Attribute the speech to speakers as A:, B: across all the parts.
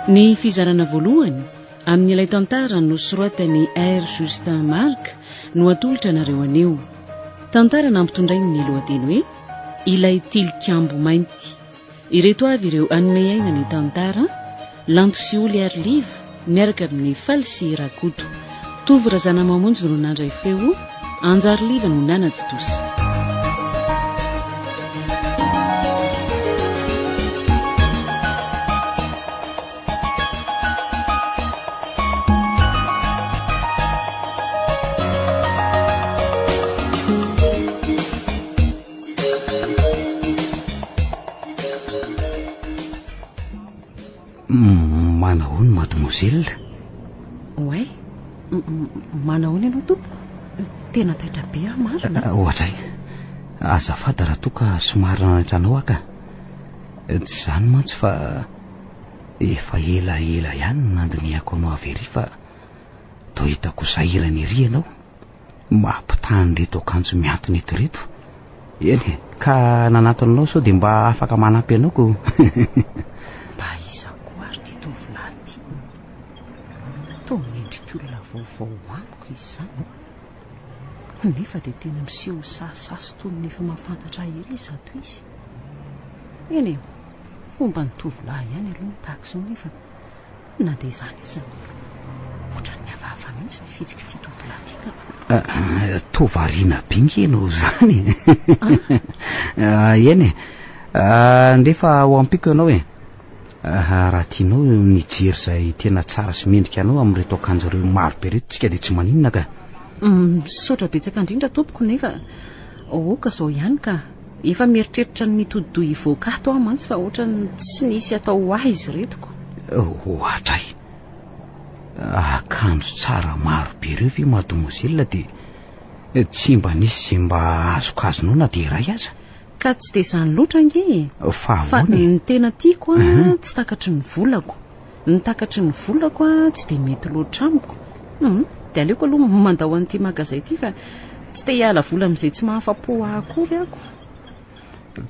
A: Ny fizarana voalohany amin'ilay tantara nosoratan'i R. Justin Marc no atolotra anareo anio. Tantara nampitondrainy ny lohateny hoe Ilay tilikambo mainty. Ireto avy ireo hanome aina ny tantara, Lanto sy Oly ary Liva miaraka amin'i Faly sy Rakoto. Tovo Razanamamonjy no nandray feo, Anjary Liva no nanatontosa.
B: Manahoana mademoiselle?
A: Oay, manahoana ianao tompoko? Tena taitra be aho marina.
B: Eh, ohatray. Azafady raha toa ka somary nanaitra anao aho ka. Tsy izany mantsy fa efa elaela ihany no nandinihako anao avy ery fa toa hitako sahirana ery ianao. Mampitaha an'ireto akanjo mihantona eto ireto. Eny e, ka nanatona anao sao dia mba afaka manampy anao ko.
A: Mba iza koa ary ity tovolahy ity? Toa mendrik'olona vaovao amiko izy izany. Nefa dia tena miseho ho sahisahy sy toy ny efa mahafantatra ahy ery izato izy. Eny e, fomban'ny tovolahy ihany aloha ny tahaka izao nefa Na dia izany aza, ohatran'ny hafahafa mihitsy ny fihetsik'ity tovolahy ity ka.
B: Ah, toa variana be nge ianao izany e. Ah, eny e. Ah, ndefa ho ampiako ianao e. Ah, raha tianao ny hijery izay tena tsara sy mendrika anao amin'ireto akanjo ireo maro be ireto tsika dia tsy maninona ka.
A: Mm, misaotra betsaka indrindra tompoko nefa oka izao ihany ka. Efa mieritreritra ny hitodi-doha hivoaka ato aho mantsy fa ohatran'ny tsy nisy atao ho ahy izy ireto ko.
B: Ohatray. Akanjo tsara maro be ireo ve mademoiselle dia tsy mba nisy izay mba azokazonao na dia iray aza?
A: Ka tsy dia izany loatra ange e.
B: Fa ahoana e?
A: Fa ny tena tiako an, tsy takatry ny volako. Ny takatry ny volako an, tsy dia mety loatra amiko. Hum, dia aleoko aloha mandao an'ity magazay ity fa tsy te hiala vola amin'izay tsy mahafa-po ahy akory ako.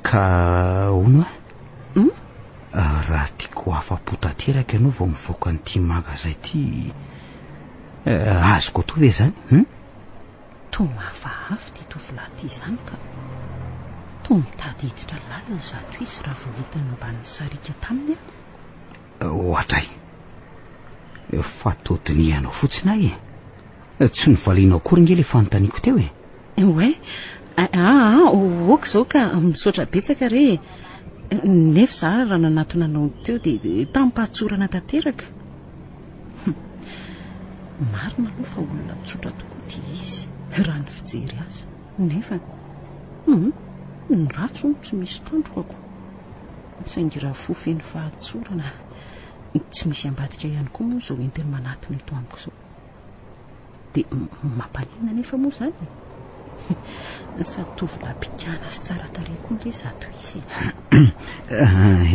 B: Ka hono a?
A: Hum?
B: Raha tiako ho afa-po tanteraka ianao vao mivoaka an'ity magazay ity, azoko atao ve izany? Hum?
A: Toa hafahafa ity tovolahy ity izany ka. Toa mitady hiditra lalina izato izy raha vao hitany mba nisariaka taminy aho.
B: Ohatray. Fa toa dinihanao fotsiny ahy e. Tsy novalianao akory nge le fanontaniako teo e.
A: Oay, aa, ok izao ka, misaotra betsaka re e. Nefa za raha nanatona anao teo dia tamim-pahatsorana tanteraka. Marina aloha fa olona tsotra tokoa ity izy, raha ny fijery azy. Nefa, hum, ny ratsy hono tsy misy tandrokako. Saingy raha fo feno fahatsorana, tsy misy ambadika ihany koa moa izao entiny manatona eto amiko izao. Dia mampaninona anefa moa izany e? Sady tovolahy bikàna sy tsara tarehy koa ange izato izy
B: e.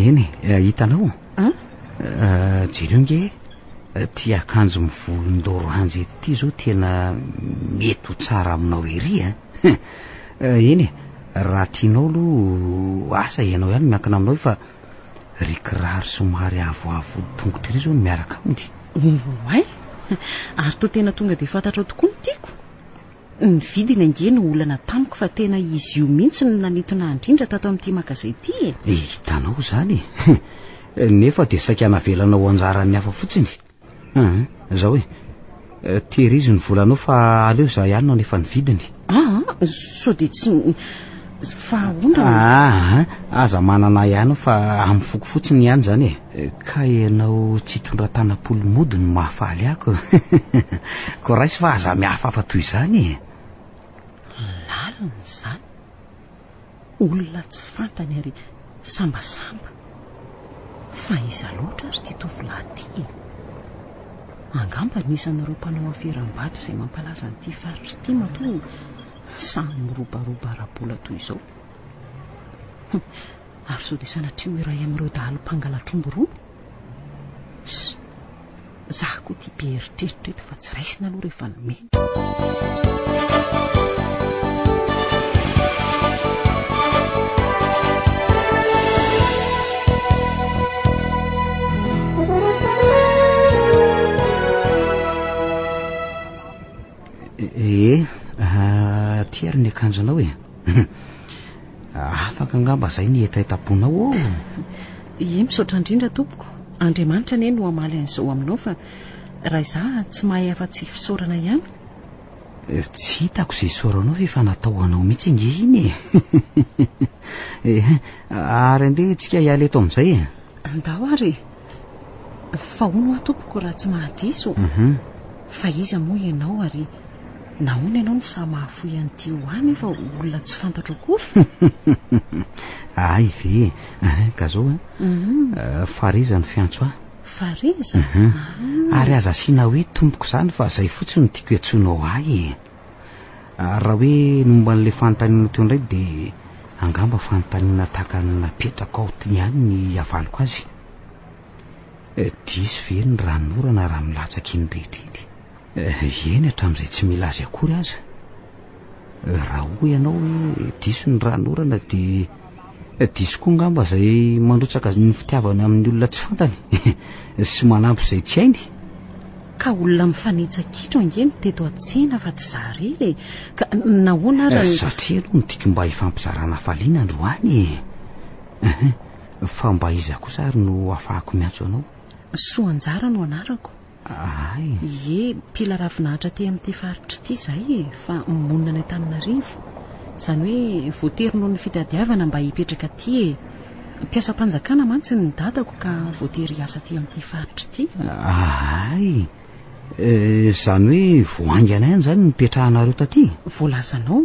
B: Eny e, hitanao? Jereo ange ity akanjo mivolon-doranjy eto ity izao tena mety ho tsara aminao ery a. Eny e, raha tianao aloha asa ianao ihany miankina aminao io fa ry kiraro somary avoavo tongotra iry izao no miaraka aminy.
A: Oay! Ary toa tena tonga dia fantatrao tokoa ny tiako. Ny vidiny ange no olana tamiko fa tena izy io mihitsy no nanintona ahy indrindra tato amin'ity magazay ity e.
B: Hitanao izany e! Nefa dia saika navelanao ho anjaran'ny hafa fotsiny. Aa, zao e. Tehirizo ny volanao fa aleo izaho ihany no hanefa ny vidiny.
A: Aa, sao dia tsy fa ahoana?
B: Aa, aza manana ahy ihany fa amin'ny foko fotsiny ihany izany e. Ka ianao tsy hitondra tanam-polo mody no mahafaly ahy ko. Koa raiso fa aza mihafahafa toy izany e.
A: Lalina izany. Olona tsy fantany ary sambasamba. Fa iza loatra ary ity tovolahy ity e? Angamba anisan'ireo mpanao aferam-bato izay mampalaza an'ity faritra ity matoa samy mirobaroba ara-bola toy izao. Hum, ary sao dia sanatria ho iray amin'ireo dahalo mpangalatr'omby irony? Ss, za koa ity be eritreritra eto fa tsy raisina aloha rehefa nomena.
B: ny akanjonao e. Afaka angamba izay ny hetahetam-ponao ô.
A: Ie, misaotra indrindra tompoko. Andriamanitra anie no hamaly an'izao aminao fa raha izaho tsy mahay afa-tsy fisaorana ihany.
B: Tsy hitako izay isaoranao fa efa natao ho anao mihitsy ange iny e. Eh, ary andeha isika hiala eto amin'izay e.
A: Andao ary e. Fa hono hoa tompoko raha tsy mahadiso.
B: Mhm.
A: Fa iza moa ianao ary nahoana ianao no sahy mahafoy an'ity ho ahy nefa olona tsy fantatro akory?
B: Hay ve e. Ka zao a.
A: Mhm.
B: Eh, Fareza no fiantso ahy.
A: Fareza?
B: Mhm.
A: Ah.
B: Ary aza asiana hoe tompoko izany fa zay fotsiny no tiako iantsoanao ahy e. Ary raha hoe ny momba an'ilay fanontaniana teo indray dia angamba fanontaniana tahaka ny napetrako ao ihany ny havaliko azy. Eh, diso ve ny ranonorana raha milatsaka iny rehetra iny? Eh, eny hatramin'izay tsy mila azy akory aza. Eh, raha hoy ianao hoe diso ny ranonorana dia diso koa angamba izay mandrotsaka ny fitiavany amin'ny olona tsy fantany sy manampy izay tsy hainy.
A: Ka olona mifanitsa-kitro ange no teto an-tsena fa tsy za irery e! Ka nahoana ary
B: ny. Satria aloha no tiako mba hifampizarana hafaliana androany e! Ehe, fa mba iza kosa ary no afahako miantso anao?
A: Soanjara no anarako.
B: Ay.
A: Ie, mpila ravinahitra aty amin'ity faritra ity izahay e, fa monina any Antananarivo. Izany hoe voatery noho ny fitadiavana mba hipetraka aty e. Mpiasam-panjakana mantsy ny dadako ka voatery hiasa aty amin'ity faritra ity.
B: Ay! Izany hoe vao haingana ihany izany no nipetrahanareo taty?
A: Voalazanao.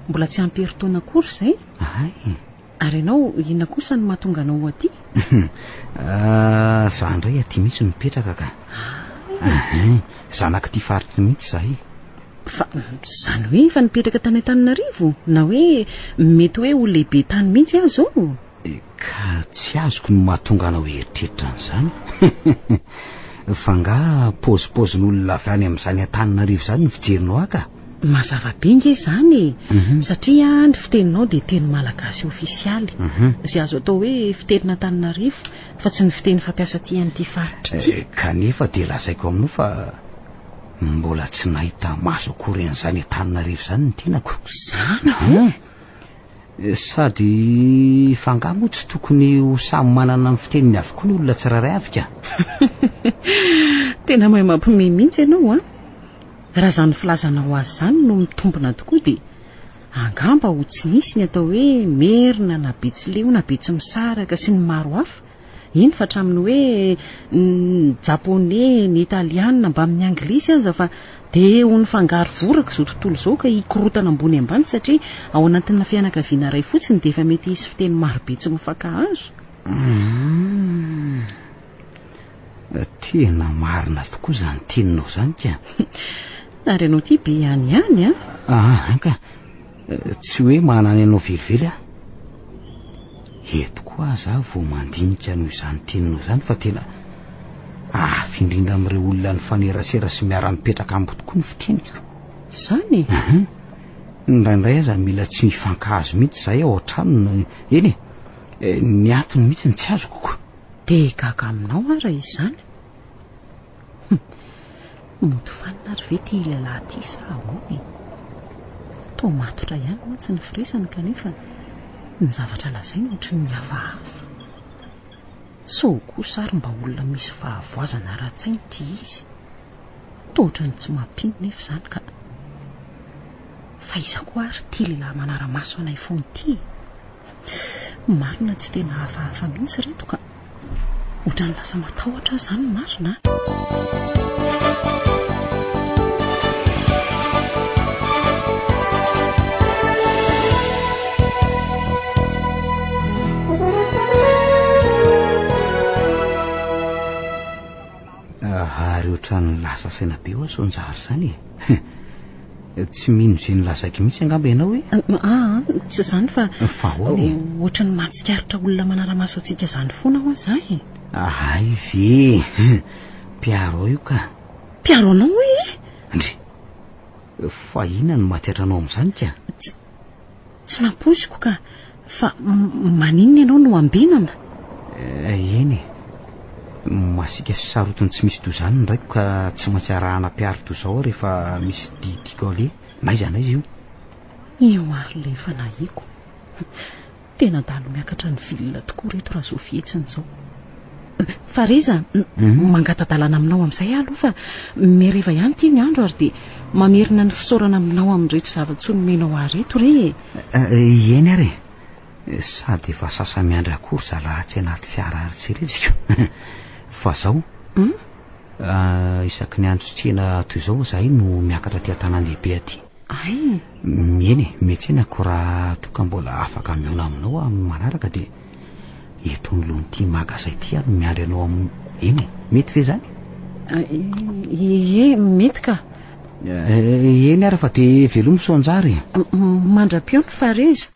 A: Mbola tsy ampy herintaona akory izay.
B: Ay!
A: Ary ianao, inona kosa no mahatonga anao ho aty?
B: Izaho indray aty mihitsy no mipetraka ka. Ay! Zanak'ity faritra ity mihitsy izahay.
A: Fa izany hoe efa nipetraka tany Antananarivo? Na hoe mety hoe ho lehibe tany mihitsy aza ô?
B: Ka tsy azoko ny mahatonga anao hieritreritra an'izany. Fa angaha paozipaozin'olona avy any amin'izany Antananarivo izany ny fijerinao ahy ka?
A: Mazava be nge izany e! Satria ny fiteninao dia teny malagasy ofisialy, izay azo atao hoe fitenin'Antananarivo fa tsy ny fiteny fampiasa aty amin'ity faritra ity.
B: Kanefa dia lazaiko aminao fa Mbola tsy nahita maso akory an'izany Antananarivo izany ny tenako.
A: Izany ve?
B: Hein? Sady fa angaha moa tsy tokony ho samy manana ny fiteniny avokoa ny olona tsirairay avy ka?
A: Tena mahay mampiomehy mihitsy ianao an! Raha izany filazanao azy izany no mitombina tokoa dia angamba ho tsy nisy ny atao hoe Merina na Betsileo na Betsimisaraka sy ny maro hafa Eny fa hatramin'ny hoe ny Japoney, ny Italiana mbamin'ny Anglisy aza fa dia ho nifangaro voraka izao tontolo izao ka hikorotana ambony ambany satria ao anatina fianakaviana iray fotsiny dia efa mety hisy fiteny marobe tsy mifankahazo.
B: Hum. Tena marina tokoa izany teninao izany ka.
A: Ary ianao ity be ihany ihany an.
B: Ah, ka. Tsy hoe manana anao velively aho. Eto koa aza aho vao mandinika noho izany teninao izany fa tena hafa indrindra amin'ireo olona nifanerasera sy miara-mipetraka amiko tokoa ny fiteniko.
A: Izany e?
B: Uhum. Indraindray aza mila tsy mifankahazo mihitsy izahay ao an-trano no, eny e, ny antony mihitsy no tsy azoko ko.
A: Dia gaga aminao aho raha izany. Hum. Mody fanina ary ve ity lehilahy ity sa ahoana e? Toa matotra ihany mantsy ny firesany kanefa ny zavatra lazainy ohatry ny hafahafa. Sao kosa ary mba olona misy fahavoazana ara-tsaina ity izy? Toa ohatran'ny tsy mampino nefa izany ka. Fa iza koa ary ity lehilahy manara-maso anay foana ity e? Marina tsy tena hafahafa mihitsy ireto ka. Ohatran'ny lasa matahotra aho izany marina a.
B: Ary ohatran'ny lasa saina be hoa Soanjary izany e. Tsy mino izay nolazaiko mihitsy angamba ianao e?
A: Aa, tsy izany fa
B: Fa ahoana e?
A: ohatry ny mahatsikaritra olona manara-maso antsika izany foana hoa za e.
B: Hay ve! Mpiaro ahy io ka.
A: Mpiaro anao hoy e?
B: Ndry! Fa inona no mahataitra anao amin'izany ka?
A: Tsy, tsy nampoiziko ka. Fa maninona ianao no ambenana?
B: Eny e. Masiaka sy sarotiny tsy misy toy izany ny raiko ka tsy maintsy arahana mpiaro toy izao aho rehefa misy dihy tiako aleha, n'aiza n'aiza io.
A: Io ary ilay efa nahiko. Tena dalo miakatra ny ville tokoa reto raha izao fihetsiny izao. Fareza, hmm? mangata-dalana aminao amin'izay aho aloha fa miareva ihany ity ny andro ary dia mamerina ny fisaorana aminao amin'ireto zava-tsoa nomenao ahy reto re e.
B: Eh, eh, eny ary e. Sady efa sasa-miandry akory zalahy atsy anaty fiara ary tsy rejiko. Fa zao, hmm? ah, isaky ny andro tsena toy izao zahay no miakatra aty an-tanàn-dehibe aty.
A: Ay!
B: Eny e, miantsena ko raha toa ka mbola afaka mihaona aminao aho amin'ny manaraka dia eto anoloan'ity magazay ity aho no miandry anao amin'ny... Eny e, mety ve izany?
A: Ie, mety ka.
B: Eny ary fa dia velomy Soanjara e.
A: Mandra-pihaona Fareza.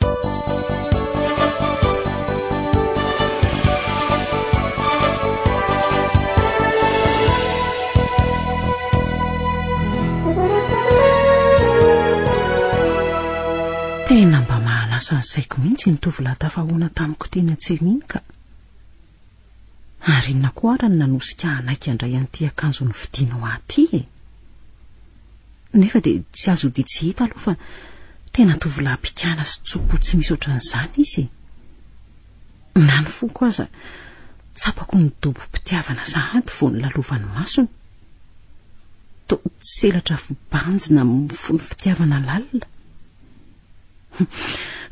A: Tena mba mahalasa ny saiko mihitsy iny tovolahy tafahoana tamiko teny an-tsena iny ka. Ary inona koa ara no nanosika ahy hanaiky handray an'ity akanjo novidianao ahy ity e? Nefa dia tsy azo odian tsy hita aloha fa tena tovolahy mpikana sy tso-po tsy misy ohatran'izany izy e. Na ny foko aza tsapako nidobom-pitiavana sahady vao nolalovan'ny masony. Toa tselatra fibanjina mifono fitiavana lalina.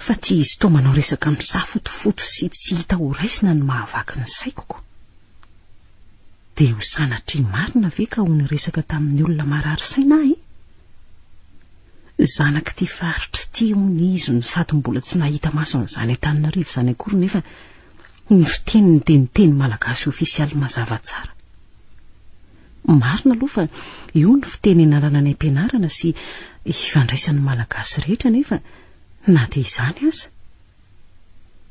A: Fa ty izy toa manao resaka misafotofoto sy tsy hita ho raisina no mahavaky ny saiko ko. Dia ho sanatria marina ve ka ho niresaka tamin'ny olona marary saina aho e? Zanak'ity faritra ity hono izy no sady mbola tsy nahita maso an'izany Antananarivo izany akory nefa ny fiteniny dia ny teny malagasy ofisialy mazava tsara. Marina aloha fa io ny fiteny ianarana any am-pianarana sy ifandraisan'ny Malagasy rehetra nefa na dia izany aza,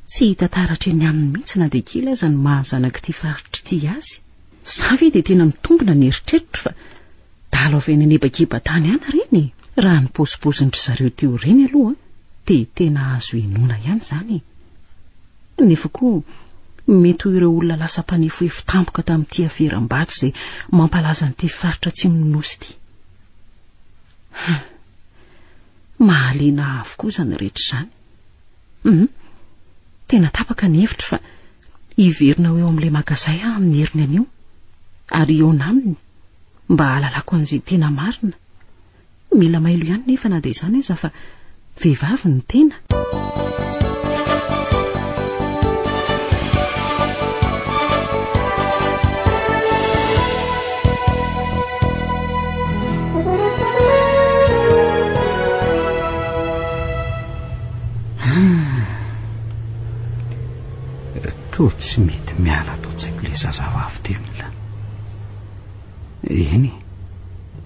A: tsy hita taratra eny aminy mihitsy na dia kely aza ny maha zanak'ity faritra ity azy. Za ve dia tena mitombina ny eritreritro fa dalo avy any an'hebakeba-tany any ireny e? Raha ny paozipaozin-dry zareo teo ireny aloha dia tena azo inoana ihany izany e! Nefa koa mety ho ireo olona lasa mpanefoefo tampoka tamin'ity aferam-bato izay mampalaza an'ity faritra atsimon'ny Nosy ity. Hum! Mahaliana ahy avokoa izany rehetra izany. Hum! Tena tapaka ny hevitro fa hiverina ho eo amin'ilay magazay aho amin'ny heriny anio ary hihaona aminy mba hahalalako an'izay tena marina. Mila mailo ihany nefa na dia izany aza fa vehivavy ny tena.
B: Toa tsy mety miala ato an-tsaiko ilay zazavavy teo iny lah. Eny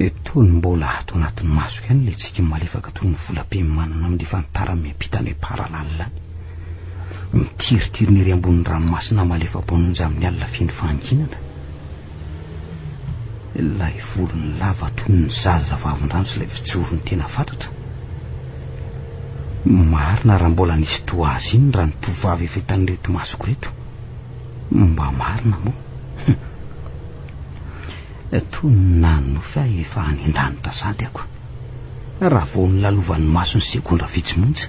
B: e, toy ny mbola ato anatin'ny masoko ihany ilay tsiky malefaka toy ny volabe manana amin'ny fantara miampita any am-para lalina any. Mitiritirina ery ambonin'ny ranomasina malefa-bononja amin'ny alina feno fahanginana. Ilay volony lava toy ny zaza vavin-drano sy ilay fijorony tena fatratra. Marina raha mbola nisy toa azy iny raha ny tovovavy efa hitan'ireto masoko ireto. Mba marina moa. Toy ny nanonofy ahy efa any an-danitra sady ako. Raha vao nolalovan'ny masony segondra vitsy monja.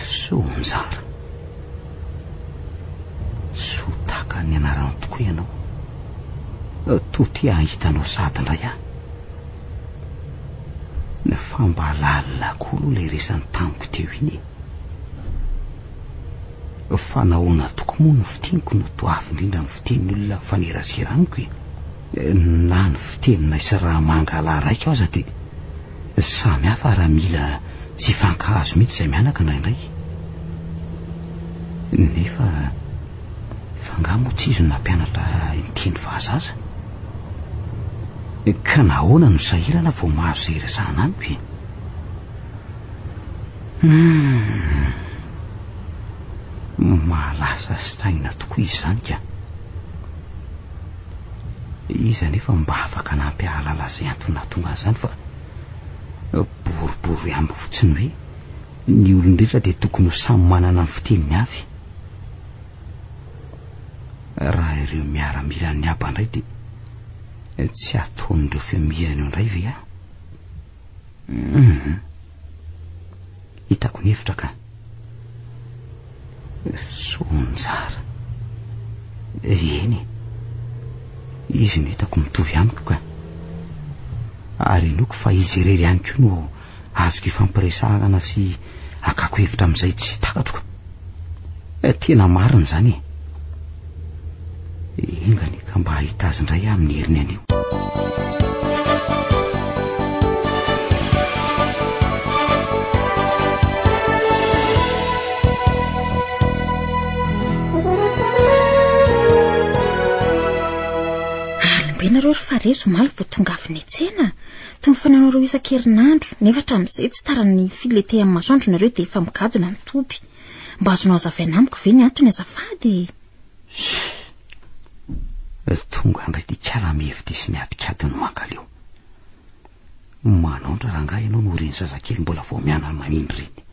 B: Soanjara. Soa tahaka ny anaranao tokoa ianao. Toa te hahita anao sady indray aho. Fa mba lalina koa aloha ilay resany tamiko teo iny e. Fa nahoana tokoa moa no fiteniko no toa hafa indrindra amin'ny fitenin'ny olona mifanerasera amiko e? Na ny fiteninay sy Ramangalahy raiko aza dia samy hafa raha mila tsy hifankahazo mihitsy izay mianaka indraindray. Nefa fa angaha moa tsy izy no nampianatra ahy niteny fahazaza? Ka nahoana no sahirana vao mahazo izay iresahana amiko e? Humm. Mahalasa saina tokoa izy izany ka. Iza anefa mba afaka hanampy hahalala izay antony nahatonga an'izany fa boribory amiko fotsiny hoe ny olon-drehetra dia tokony ho samy manana ny fiteniny avy. Raha ireo miaramilan'ny haba indray dia tsy hataon'ireo feo mihirana eo indray ve aho? Humm. Hitako ny hevitra ka. Soanjara. Eny e. Izy no hitako mitovy amiko ka. Ary inoako fa izy irery ihany koa no azoko ifampiresahana sy akako hevitra amin'izay tsy takatro ka. Tena marina izany e. Enga anie ka mba hahita azy indray aho amin'ny heriny anio.
C: Alim-be nareo ry Farezo omaly vao tonga avy niantsena. Toy ny fanaonareo isan-kerinandro, nefa hatramin'izay tsy tara ny filete amin'ny masoandro nareo dia efa migadona ny toby. Mba azonao hazavaina amiko ve ny antony azafady e?
B: Chut! Tonga indray ity kala mihevitra sy ny adikadiny mankaleo. Manaontra rangahy ianao noho ireny zazakely mbola vao mianany mamindra ireny.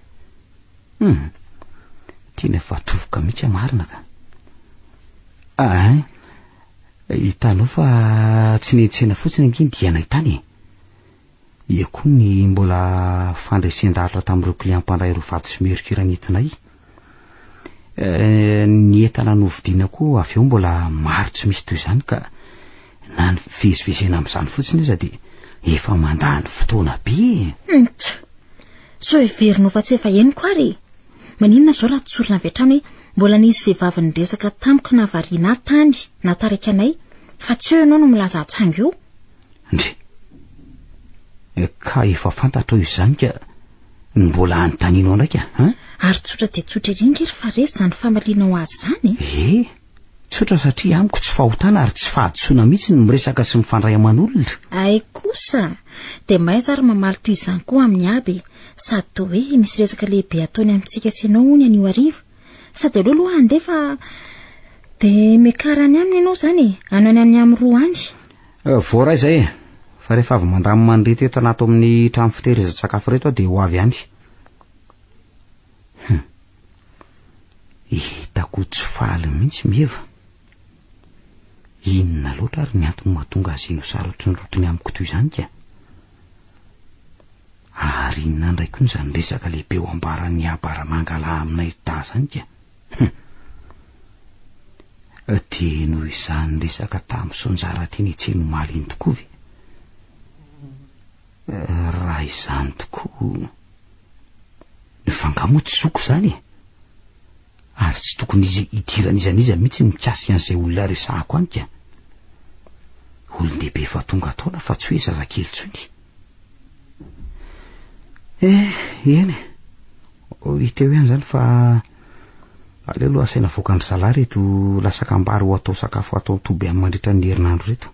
B: Hum! Tena efa tovoka mihitsy marina ka. Ah, hitanao fa tsy niantsena fotsiny ange ny dianay tany e. Eo koa ny mbola fandresen-dahatra tamin'ireo client mpandray ireo vato sy mercure nentinay. Eh, ny entana novidiana koa avy eo mbola maro tsy misy toy izany ka na ny fivezivezena amin'izany fotsiny aza dia efa mandany fotoana be e.
C: Ntsa! Sao heverinao fa tsy efa henoko ary e! Maninona izao raha tsorina avy hatrany hoe mbola nisy vehivavy niresaka tamiko nahavariana ahy tany, nahataraiky anay, fa tsy eo ianao no milaza hatsango eo?
B: Ndry! Ka efa fantatrao izany ka ny mbola anontanianao ndraika an?
C: Ary tsotra dia tsotra ery nge ry Fares izany famalianao azy izany
B: e! Eh! Tsotra satria amiko tsy fahotana ary tsy fahadisoana mihitsy ny miresaka sy mifandray aman'olona.
C: Hay kosa! Dia mahaiza ary mamaly toy izany koa amin'ny Aba e! Sady toa hoe misy resaka lehibe ataony amintsika sy ianao hono anio hariva. Sady aleo aloha handeha fa dia miakara any aminy ianao izany e! Any ho any amin'ny amin'ny roa any.
B: Voaray izay e! Fa rehefa avy mandamina an'ireto entana ato amin'ny trano fitehirizan-tsakafo ireto aho dia ho avy any. Hum. Hitako tsy faly mihitsy Meva. Inona loatra ary ny antony mahatonga azy iny ho sarotinrotiny amiko toy izany ka? Ary inona indray koa izany resaka lehibe ho ambaran'i Aba Ramangalahy aminay dahy izany ka? Hum. Dia noho izany resaka tamin'i Sonjara teny an-tsena omaly iny tokoa ve? Raha izany tokoa, fa angaha moa tsy zoko izany e? Ary tsy tokony izy hidiran'iza n'iza mihitsy ny mikasika an'izay olona resahako any ka. Olon-dehibe efa tonga taona fa tsy hoe zazakely intsony. Eh, eny e. Hita eo ihany izany fa aleo aloha asaina avoakan-dry zalahy ireto lasakam-bary ho atao sakafo ato an-toby any mandritra ny herinandro ireto.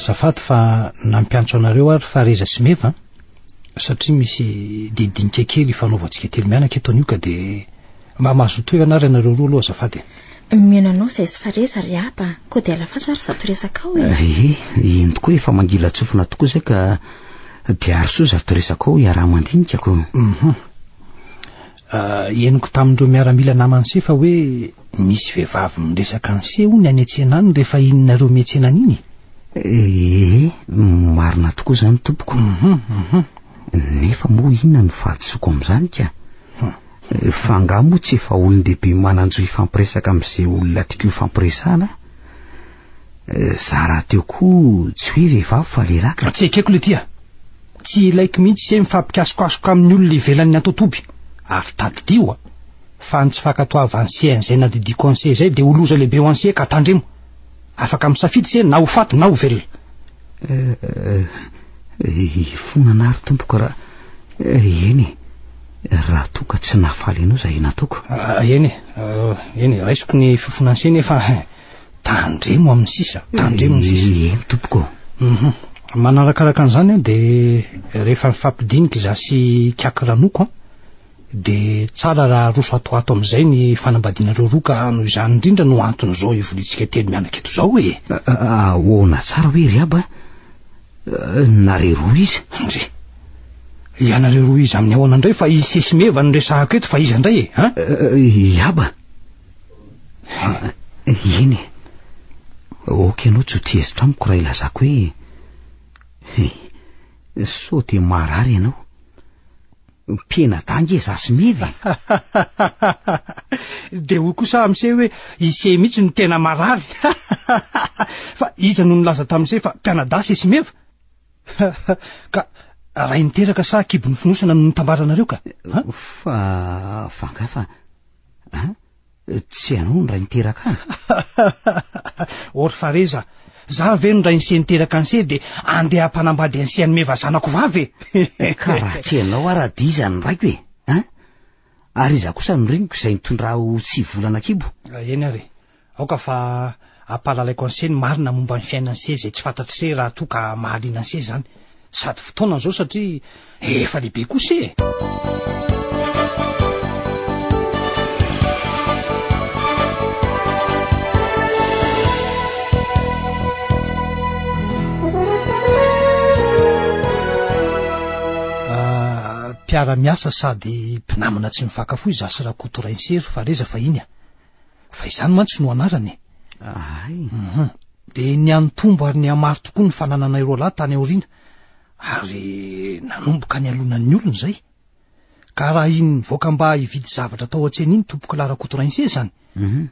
D: Azafady fa nampiantso anareo ary Fareza sy Meva an! Satria misy didinika kely ifanaovantsika telo mianaka eto anio ka dia mba mahazoa toerana ary ianareo roa aloha azafady
C: e. Mihaino anao izay sy Fareza ry Aba, koa dia alafaso ary izato resakao e.
B: Ee, eny tokoa efa mangilan-tsofina tokoa izay ka dia arosoa izato resakao hiaraha-mandinika ko.
D: Mhm. Henoko tamin'ireo miaramila naman'i Se fa hoe misy vehivavy miresaka an'i Se hono any an-tsena any rehefa iny nareo miantsena any iny e.
B: Ee, marina tokoa izany tompoko. Nefa moa inona no fahadisoako amin'izany ka? Fa angaha moa tsy efa olon-dehibe manan-jo hifampiresaka amin'izay olona tiako hifampiresahana aho? Za rahateo koa tsy hoe vehivavy fa lehilahy ka.
D: Tsy ekeko letia a! Tsy ilaiko mihitsy izay mifampikasokasoka amin'ny olona ivelan'ny antotoby. Ary tadidio a! Fa ny tsy fankatoavan'i se an'izay nandidiako an'i se izay dia ho loza lehibe ho an'i se ka tandremo! Afaka misafidy se na ho faty na ho velona.
B: Eh, hifonana ary tompoko raha eny e, raha toa ka tsy nahafaly anao izay nataoko.
D: Ah, eny e, ah, eny e, raisiko ny fifonan'i se nefa tandremo amin'ny sisa, tandremo ny sisa.
B: Eny tompoko.
D: Mhm. Manarakaraka an'izany aho dia rehefa mifampidinika izaho sy Ikaky Ranoko an, Dia tsara raha aroso ato ato amin'izay ny fanambadianareo roa ka noho izany indrindra no anton'izao hivoriantsika telo mianaka eto izao e!
B: Ahoana tsara hoe ry Aba? Nare roa izy?
D: Ndry! Ianareo roa iza amin'ny ahoana indray fa i Sesimeva no resahako eto fa iza indray e? An?
B: Iaba. Eny e. Ok ianao tsy ho tezitra amiko raha ilazako hoe sao dia marary ianao. Mpianadahy nge za sy Meva e.
D: Dia hoy kosa am'se hoe ise mihitsy no tena marary. Fa iza no nilaza tamin'se fa mpianadahy se sy Meva? Ka ray niteraka sa kibon'ny fonosana no nitambaranareo ka?
B: Fa fa angaha fa an? Tsy ianao no ray niteraka ahy?
D: Ô ry Fareza, za ve no rain'se niteraka an'se dia andeha hampanambady an'se an'i Meva zanako vavy
B: e? Ka raha tsy ianao ara dia iza no raiko e? An? Ary iza kosa no reniko izay nitondra ahy ho tsy volana kibo?
D: Eny ary e. Aoka fa ampahalalaiko an'se ny marina momba ny fiainan'se izay tsy fantatr'se raha toa ka mahaliana an'se izany. Sady fotoanany izao satria efa lehibe koa se e! Mpiara-miasa sady mpinamana tsy mifankafoy izaho sy Rakoto Rainisery fa reza fahiny a! Fa izany mantsy no anarany e.
B: Ahay.
D: Uhum. Dia nihanitombo ary nihamaro tokoa ny fanananay roalahy tany aoriana, ary nanomboka nialonan'ny olona izay. Ka raha iny nivoaka mba hividy zavatra tao an-tsena iny tompokolahy Rakotorainse izany,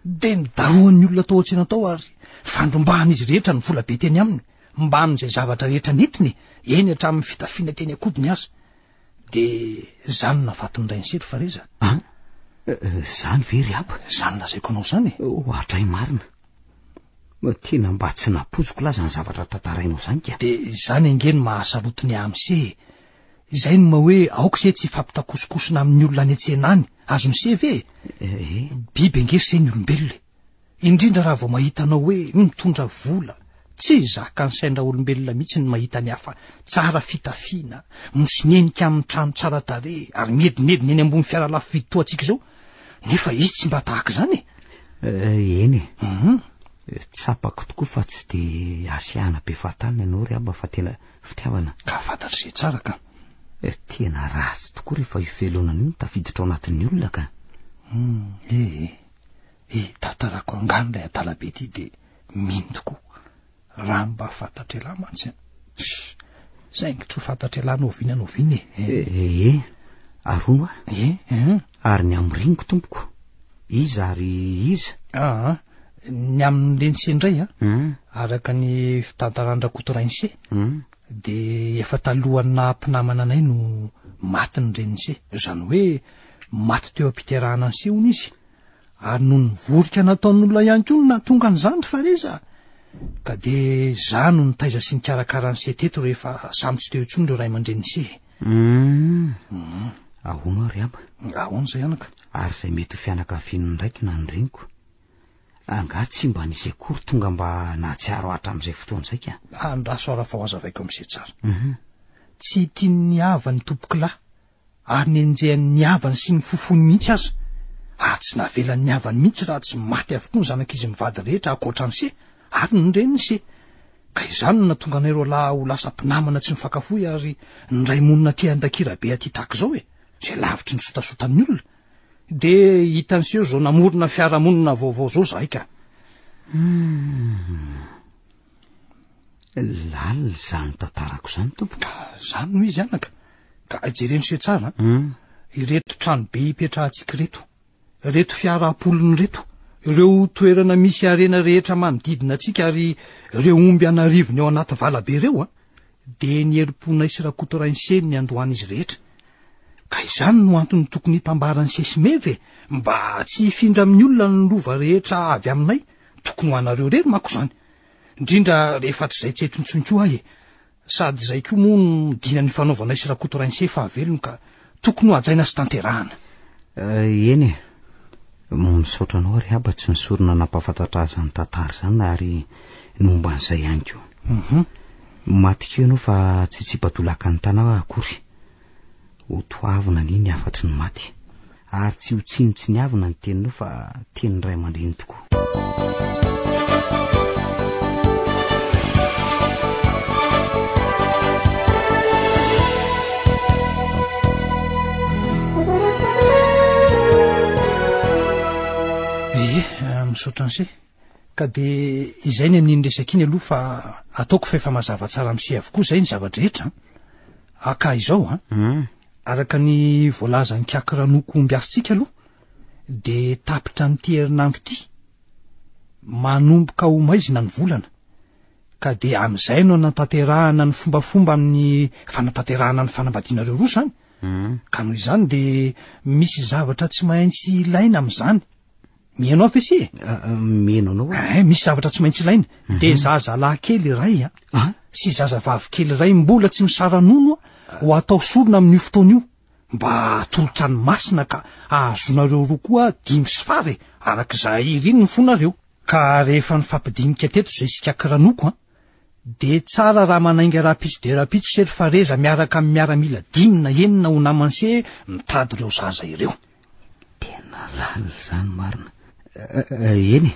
D: dia nidarohan'ny olona tao an-tsena tao ary fandrombahan'izy rehetra ny vola be teny aminy, mbamin'izay zavatra rehetra nentiny e, eny hatramin'ny fitafiana teny an-kodiny aza. Dia zany no nahafaty ny rain'i ry Fareza.
B: An? Zany ve ry Aba?
D: Zany lazaiko anao zany e.
B: Ohatray marina. Tena mba tsy nampoiziko lahy zany zavatra tantarainao zany ka.
D: Dia izany ange no mahasarotiny ahy amin'i se e. Izay no maha hoe aoka se tsy hifampitakosokosona amin'ny olona any an-tsena any. Azon'i se ve e?
B: Eh.
D: Biby ange ry se ny olombelona e. Indrindra raha vao mahita anao hoe mitondra vola. Tsy zakan'ny sain-draolombelona mihitsy ny mahita ny hafa tsara fitafiana, misinenika amin'ny trano tsara tarehy ary miedinedina eny ambony fiara lafo vidy toa antsika izao. Nefa izy tsy mba tahaka izany
B: e. Eh, eny e. Mhm. Tsapako tokoa fa tsy dia asiahana be fahatany ianao ry Aba fa tena fitiavana.
D: Ka fantatr'izay tsara ka.
B: Eh, tena ratsy tokoa rehefa io fialonana io no tafiditra ao anatin'ny olona ka.
D: Hmm, eh, eh. Eh, tantarako angano ilay adala be ity dia mino tokoa. Raha mba fantatr'ialahy mantsy an. Saingy tsy ho fantatr'ialahy na oviana na oviana
B: e. Eh, eh, ary hono aho.
D: Eh, eh.
B: Ary ny amin'ny reniko tompoko. Iza ary iza?
D: Ah, ny amin'ny renise indray an.
B: Hmm.
D: Araka ny fitantaran-dRakoto Rainise,
B: hmm.
D: dia efa talohan'ny naha mpinamana anay no maty ny renise. Izany hoe maty teo am-piterahana an'se hono izy. Ary noho ny vorika nataon'olona ihany koa no nahatonga an'izany ry Fareza a! Ka dia izaho no nitaiza sy nikarakara an'i Se teto rehefa samy tsy teo intsony ireo ray aman-drenin'i Se e.
B: Hum. Ahoana ary Aba?
D: Ahoana izay anaka?
B: Ary izay mety ho fianakavian'ny raiko na ny reniko? Angaha tsy mba nisy akory tonga mba nahatsiaro hatramin'izay fotoana izay ka?
D: Andraso ary fa ho hazavaiko amin'i Se tsara. Tsy tian'ny havany tompokolahy ary nenjehan'ny ny havany sy ny fofony mihitsy aza, ary tsy navelan'ny havany mihitsy raha tsy maty avokoa ny zanak'izy mivady rehetra ankoatra an'i Se, ary ny renin'i Se. Ka izany no nahatonga anay roalahy ho lasa mpinamana tsy mifankafoy ary niray monina aty Andakirabe aty tahaka izao e, izay lavitry ny sotasotan'ny olona. Dia hitan'i Se eo izao namorona fiarahamonina vaovao izao izahay ka.
B: Hum. Lalina izany tantarako izany tompoko.
D: Ka izany no izy anaka. Ka jereno se tsara an.
B: Hmm.
D: Ireto trano be ipetrahantsika ireto, ireto fiara am-polony ireto, ireo toerana misy harena rehetra manodidina antsika ary ireo omby an'arivony ao anaty valabe ireo an, dia ny herim-ponay sy Rakotorainse no niandohan'izy rehetra. Ka izany no antony tokony hitambaran'i Sesimeva e, mba tsy hifindra amin'ny olona ny lova rehetra avy aminay, tokony ho anareo irery manko izany. Indrindra rehefa hatrizay tsy eto intsony koa aho e! Sady izay koa moa no dina nifanaovanay sy Rakotorainse fahavelony ka tokony ho hajaina sy tanterahana.
B: Eh, eny e. Misaotra anao ry Haba tsy nisorona nampahafantatra ahy izany tantara izany ary ny momba an'izay ihany koa.
D: Mhm.
B: Maty koa ianao fa tsy tsipa-dolaka ny tanà akory. Ho toavina anie ny hafatry ny maty. Ary tsy ho tsinontsiniavina ny teninao fa tenin'ny ray aman-dreny tokoa.
D: Ie, eh, misaotra an'se. Ka dia izay ny amin'iny resaka iny aloha fa ataoko fa efa mazava tsara amin'se avokoa izay ny zava-drehetra. Ah, ka izao an. Hmm. Araka ny voalazan'i Kaky Ranoko ombiasintsika aloha dia tapitra amin'ity herinandro ity. Manomboka ho maizina ny volana. Ka dia amin'izay no anatanterahana ny fombafomba amin'ny fanatanterahana ny fanambadianareo roa izany. Hmm. Ka noho izany dia misy zavatra tsy maintsy ilaina amin'izany. Mihaino aho ve se e?
B: Ah, ah, mihaino anao
D: aho. Eh, misy zavatra tsy maintsy ilaina. Mhm. Dia zazalahy kely iray a, ah. sy zazavavy kely iray mbola tsy misara-nono ho atao sorona amin'io fotoana io. Mba hatolotra ny masina ka hahazoanareo roa koa dimy sy fara e, araka izay iriny ny fonareo. Ka rehefa nifampidinika teto izay sy Ikaky Ranoko an, dia tsara raha manainga rahampitso dia rahampitso se ry Fareza miaraka amin'ny miaramila dimy na enina ho naman'i se mitady ireo zaza ireo.
B: Tena lalina izany marina. Eny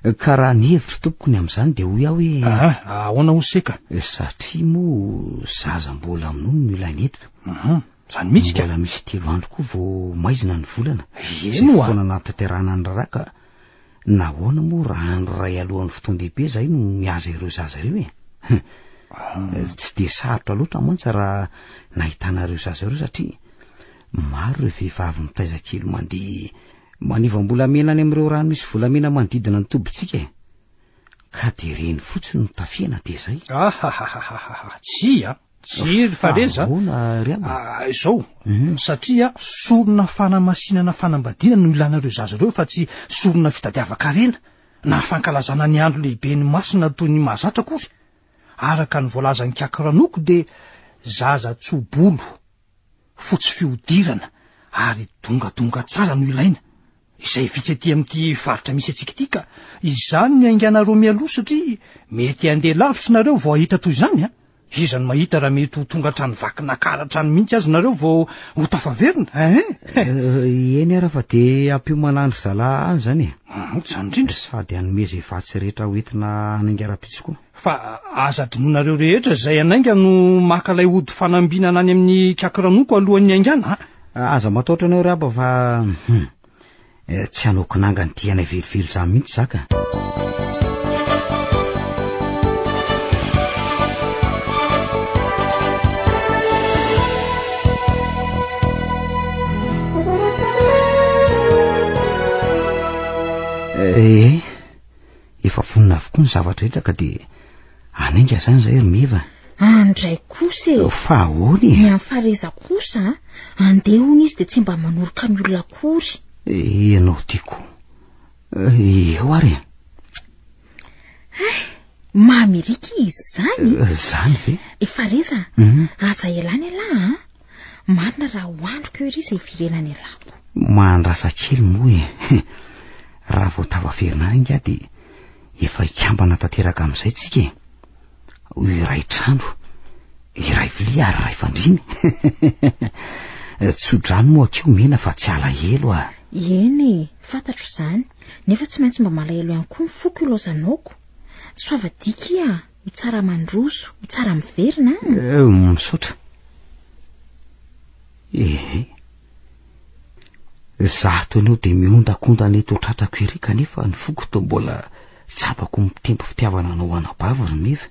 B: e, ka raha ny hevitro tompoko ny amin'izany dia hoy aho hoe.
D: Aha, ahoana hoy se ka?
B: Satria moa zaza mbola minono no ilaina eto.
D: Mhm, izany mihitsy ka.
B: Mbola misy telo andro koa vao maizina ny volana.
D: Eny
B: Izay
D: oa.
B: fotoana nahatanterahana ny raharaha ka nahoana moa raha andro iray alohan'ny fotoan-dehibe izahay no mihaza ireo zaza ireo e? Tsy dia sarotra loatra mantsy raha nahitana ireo zaza ireo satria maro ireo vehivavy mitaiza kely mandeha manivam-bolamena any amin'ireo rano misy volamena manodidina ny tobintsika e. Ka dia ireny fotsiny no tafihana dia izay.
D: Ahahahaha, tsia, tsia ry Fareza.
B: Ahoana ry Aba?
D: Ah, izao,
B: mhm.
D: satria sorona fanamasinana fanambadiana no ilana ireo zaza ireo fa tsy sorona fitadiavan-karena na fankalazana ny andro lehibe ny masina toy ny mahazatra akory. Araka ny voalazan'i Kaky Ranoko dia zaza tso-bolo, fotsy fihodirana ary dongadonga tsara no ilaina. Izay vitsy aty amin'ity faritra misy antsika ity ka izany no iainganareo mialoha satria mety handeha lavitra nareo vao hahita toy izany a! Iza no mahita raha mety ho tonga hatrany Vakinankaratra any mihitsy aza nareo vao ho tafaverina eh?
B: Eny ara fa dia ampiomana an-dry zalahy any izany e.
D: Izany indrindra.
B: Sady hanome izay vatsy rehetra ho entina hanainga rahampitso koa.
D: Fa aza adinonareo rehetra izay hanainga no maka ilay ody fanambinana any amin'ny ikakiranoko alohan'ny haingana
B: a! Aza matahotra anao ry Aba fa hum, tsy hanao kinanga ny dianay velively izany mihitsy za ka. Eh, Efa vonona avokoa ny zavatra rehetra ka dia hanainga izany izay ry Meva.
C: Andray kosa e!
B: Fa ahoana e?
C: Ny an'i Fareza kosa an, andeha hono izy dia tsy mba manoroka ny olona akory.
B: Ianao ty koa. Eo ary e.
C: Hay, mamy ery ky izy izany.
B: Izany ve?
C: E Fareza,
B: mhm.
C: aza ialana ialahy an. Marina raha ho andriko eo ery izay hiverenany ialako.
B: Mahandrasa kely moa e. Raha vao tafaverina any ingahy dia efa hikambana tanteraka amin'izay tsika e. Ho iray trano, iray vilia ary iray fandriana. Tso-drano moa akeo mena fa tsy alahelo ah.
C: Eny e, fantatro izany, nefa tsy maintsy mba malahelo ihany koa ny foko ilaozanaoko. Soava diky ah, ho tsara mandroso, ho tsara miverina
B: ah. Eh, misaotra. Ehe. Izaho toy anao dia mihondankondana eto tratrako ery kanefa ny foko toa mbola tsapako mitempo fitiavana anao anabavy ry Meva.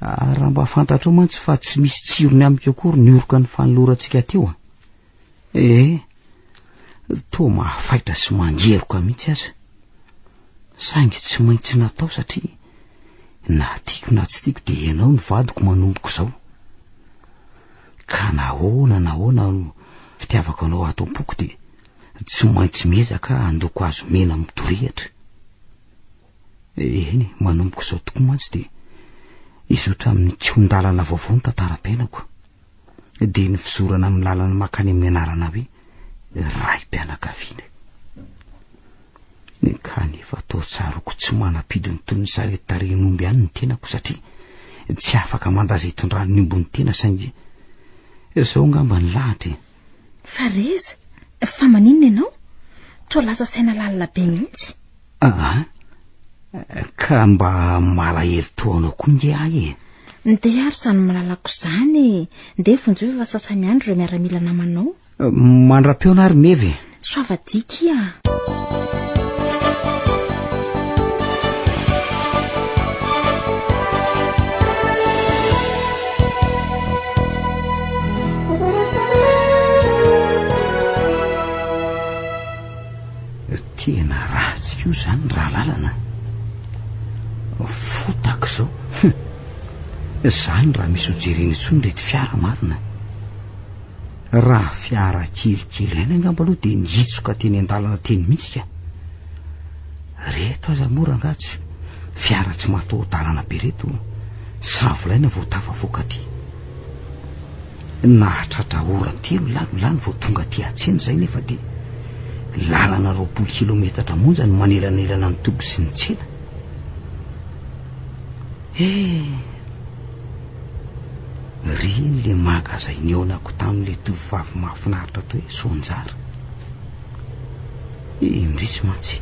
B: Ary raha mba fantatrao mantsy fa tsy misy tsirony amiko akory ny oroka ny fanolorantsika teo a. Ee, toa mahafaitra sy mangeroka mihitsy aza. Saingy tsy maintsy natao satria na tiako na tsy tiako dia ianao ny vadiko manomboka izao. Ka nahoana nahoana no fitiavako anao ato am-poko dia tsy maintsy miezaka handoko hazo mena midorehitra. Eny, manomboka izao tokoa mantsy dia hizotra amin'ny kihon-dalana vaovao ny tantaram-piainako. Dia ny fizorana amin'ny lalana mankany amin'ny anarana hoe raim-pianakaviana. Kanefa toa tsaroako tsy manam-pidiny toy ny sarety tarihin'omby ihany ny tenako satria tsy afaka manda izay itondran'ny omby ny tena saingy izao angamba ny lahatra e.
C: Fareza, fa maninona ianao? Toa lasa saina lalina be mihitsy.
B: Aa, ka mba malahelo toa anao koa nge ahy e.
C: Ndeha ary izany malalako izany e. Ndeha vonjeo fa sasa-miandry ireo miaramila namanao.
B: Mandra-pihaona ary Meva e.
C: Soavadia kia a!
B: Tena ratsy koa izany raha lalana. Fotaka izao. Hum. Izany raha misy ho jerena intsony ireto fiara marina. Raha fiara kelikely ihany angamba aloha dia nihitsoka teny an-dalana teny mihitsy ka. Reto aza moa rangaha tsy fiara tsy mataho-dalana be reto savolaina vao tafavoaka aty. Nahatratra ora telo lany lany vao tonga aty an-tsena izay nefa dia lalana 20 kilometatra monja no manelanelana ny toby sy ny tsena. Eh! Reny le manga zay nihaonako tamin'le tovovavy mahafinaritra atao hoe Soanjara. Indrisy mantsy.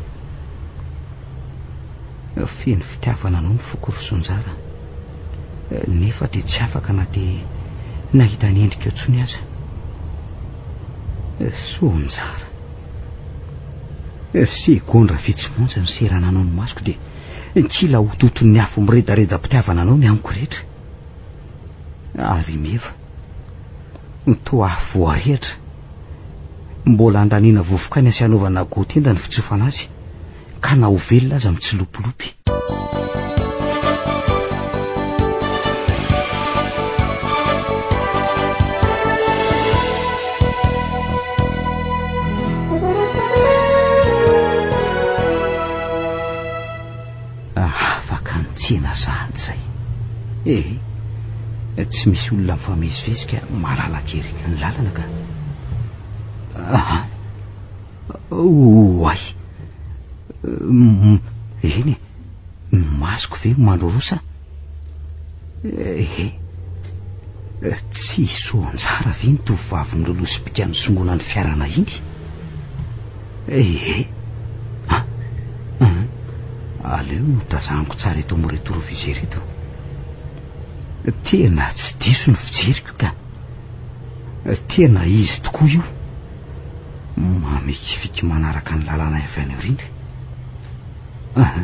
B: Feno fitiavana anao ny foko ry Soanjara. Nefa dia tsy afaka na dia nahita ny endrika intsony aza. Soanjara. Segondra vitsy monja no serananao ny masoko dia kila hototon'ny afo miredareda-pitiavana anao ny amiko rehetra. Ary meva, toa afo voarehitra. Mbola andaniana vovokaina sy anaovana gotenda ny fitsofana azy, ka na ho velona aza mitsilopilopy. Afaka ny tsena sahady izay. Eh, tsy misy olona mifamezivezy ka malalaka ery ny lalana ka. Aha. Oay. Eny e, ny masoko ve mandrorosa? Eh, tsy soanjara ve ny tovovavy milolosim-pika nisongona ny fiarana iny? Eh, ah, ah, aleo tazaniko tsara eto amin'ny rétroviseur eto. Tena tsy diso ny fijeriko ka. Tena izy tokoa io. Mamikiviky manaraka ny lalana avy any aoriana. Ah,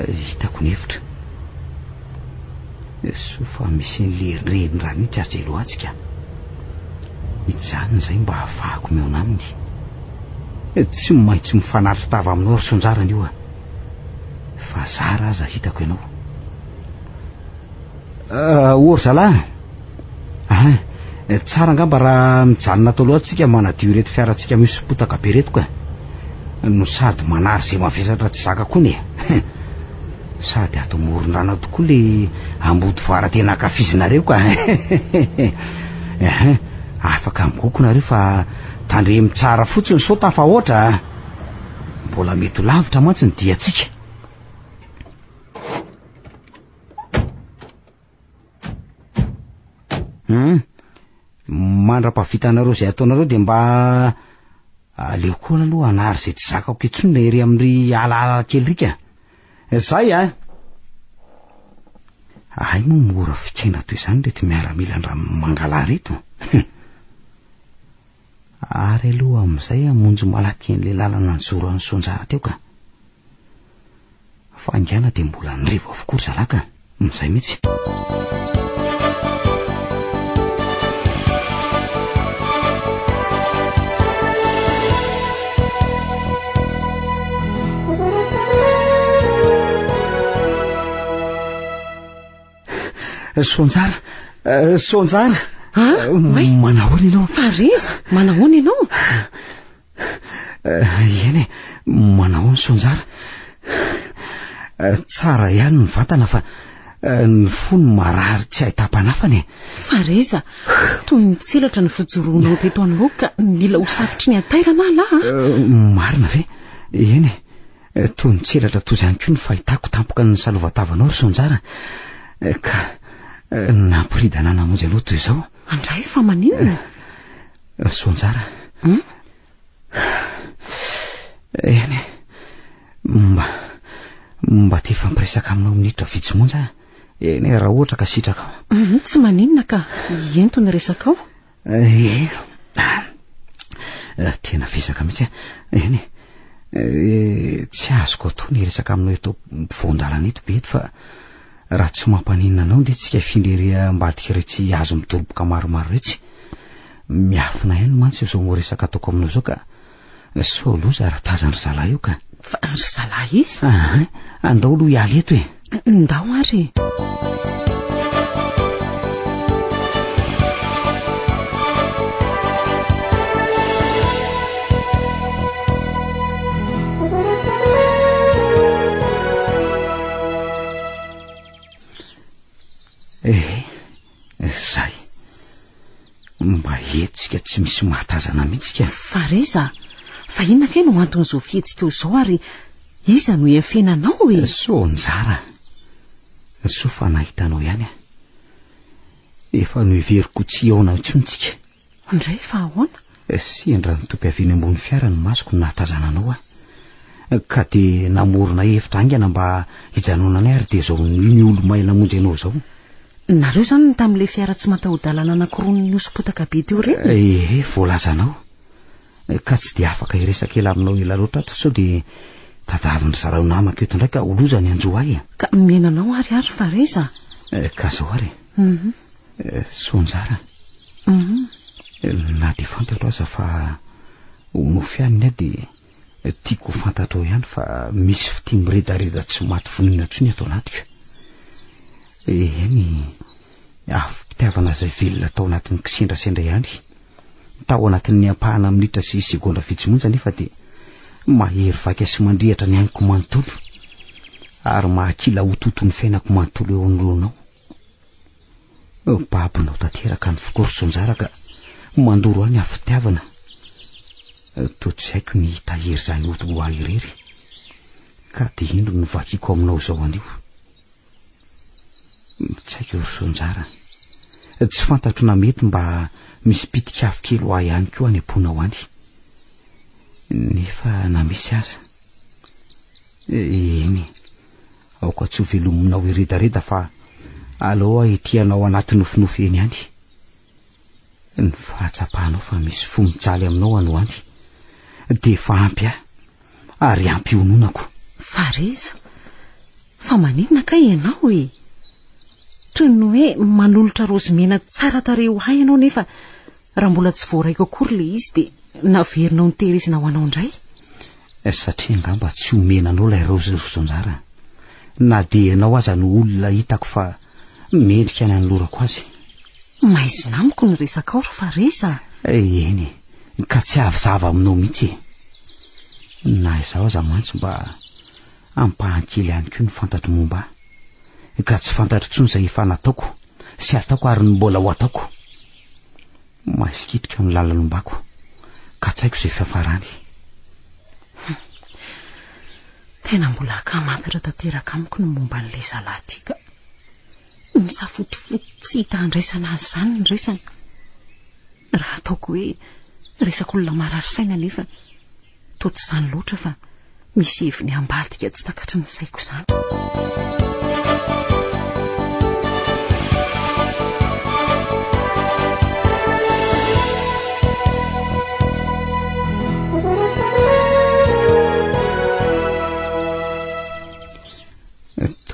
B: hitako ny hevitra. Soa fa misy an'ilay renirano iny tsy azo elohantsika. Hijanona izay mba hahafahako mihaona aminy. Tsy maintsy mifanatri-tava aminao ry Sonjarana io a. Fa zara aza hitako ianao. Uh, o ry zalahy. Ah, tsara angamba raha mijanona ato aloha tsika manadio ireto fiarantsika misy potaka be ireto ka. No sady manary izay mavesatra tsy zaka koa ne. Sady ato amoron-drano ato koa le ambodivara tena ankafizinareo ka. Ehe, afaka migoko nareo fa tandremo tsara fotsiny sao tafahoatra a. Mbola mety ho lavitra mantsy ny diantsika. Hum, mandra-pahavitanareo izay ataonareo dia mba aleo koa aloha hanary izay tsy zakako intsony ery amin'ry alaala kely ry ka. Zay a! Hay moa mora fikaina toy izany ireto miaramila an-dRamangalahy ireto. Ary aloha amin'izay hamonjy malaky an'ilay lalana nijoro an'i Soanjara teo ka. Faingàna dia mbola nirevo avokoa ry zalahy ka. Izay mihitsy. Soanjara, eh, Soanjara.
A: Ah, oay.
B: Manahoana ianao?
A: Fariza, manahoana ianao?
B: Eh, eny e, manahoana Soanjara? Eh, tsara ihany ny vatana fa eh, ny fo no marary tsy ahitam-panafana e.
A: Fareza, toy ny tselatra ny fijoroanao teto anoloako ka mila ho safotry ny hatairana aho lahy
B: a. Marina ve? Eny e, toy ny tselatra toy izany koa ny fahitako tampoka ny salova-tavanao ry Soanjara ka nampiridana namonjy anao toy izao.
A: Andray fa maninona?
B: Soanjara. Hum? Eny e, mba mba te hifampiresaka aminao minitra vitsy monja aho. Eny e, raha ohatra ka sitrakao.
A: Hum, tsy maninona ka, ento ny resakao.
B: Ee. Tena vizaka mihitsy aho. Eny e, tsy azoko atao ny hiresaka aminao eto ampovoan-dalana eto Bedy fa raha tsy mampaninona anao ndeha tsika hifindra ery ambadika iretsy hazo midoroboka maromaro iretsy. Miafina ihany mantsy izao resaka ataoko aminao izao ka sao loza raha tazan-dry zalahy eo ka.
A: Fa ry zalahy iza?
B: Aha, andao aloha hiala eto e.
A: Ndao ary e.
B: Ehe, zay. Mba hetsika tsy misy mahatazana mihitsy ka.
A: Fa reza, fa inona kay no anton'izao fihetsikao izao ary iza no iafenanao e?
B: Soa Njara, soa fa nahita anao ihany aho. Efa noheveriko tsy hihaona intsony tsika.
A: Ndray fa ahoana?
B: Sendra nitopy avy eny ambony fiara ny masoko nahatazana anao aho. Ka dia namorona hevitra haingana mba hijanonanay ary dia izao niolomay namonjy anao izao.
A: Nareo izany no tamin'ilay fiara tsy mataho-dalana anankiroa nihosom-potaka be teo ireny?
B: Ee, voalazanao. Ka tsy dia afaka hiresaka ela aminao ela loatra ato sao dia tadavin-dry zareo namako eto indray ka ho loza ny hanjo ahy e.
A: Ka mihaino anao ary ary fa reza.
B: Ka izao ary e. Soanjara. Na dia fantatro aza fa ho nofy ihany ny ahy dia Tiako ho fantatrao ihany fa misy fitia miredareda tsy maty vonoina intsony ato anatiko. Eny, afom-pitiavana izay velona tao anatin'ny kisendrasendra ihany. Tao anatin'ny ampahana minitra sy segondra vitsy monja anefa dia mahery vaika sy mandrehitra ny ainiko manontolo ary mahakila hototo ny fiainako manontolo eo anoloanao. Babonao tanteraka ny foko ry Sonjara ka mandoro ahy ny afo fitiavana. Toa tsy haiko ny hitahiry izany ho ho ahy irery. Ka dia indro no vakiako aminao izao anio. Tsy haiko ry Sonjara. Tsy fantatro na mety mba misy pitik'afo kely ho ahy ihany koa any am-ponao any. Nefa na misy aza. Eny. Aoka tsy ho velominao hiredareda fa aleo aho hitia anao anaty nofinofy eny ihany. Ny fahatsapanao fa misy fo mijaly aminao any ho any dia efa ampy ahy ary ampy hononako.
A: Fareza, fa maninona kay ianao e? Toy ny hoe manolotra raozy mena tsara tarehy ho ahy ianao nefa Raha mbola tsy voaraiko akory ilay izy dia naverinao notehirizina ho anao indray?
B: Satria angamba tsy omena anao ilay raozy ry Zonjara. Na dia ianao aza no olona hitako fa mendrika ny hanolorako azy.
A: Maizina amiko ny resakao ry Fareza a!
B: Eny e, ka tsy avy zava aminao mihitsy e. Na izaho aza mantsy mba ampahany kely ihany koa no fantatro momba ahy. Ka tsy fantatro intsony izay efa nataoko sy ataoko ary ny mbola ho ataoko. Masikitrika ny lalana ombako ka tsy haiko izay fiafarany.
A: Hum. Tena mbola ankamantatra tanteraka amiko ny momba an'ilay zalahy ity ka. Misafotofoto tsy hita handraisana azy izany ny resany. Raha ataoko hoe resak'olona marary saina anefa Toa tsy izany loatra fa misy heviny ambadika tsy takatry ny saiko izany.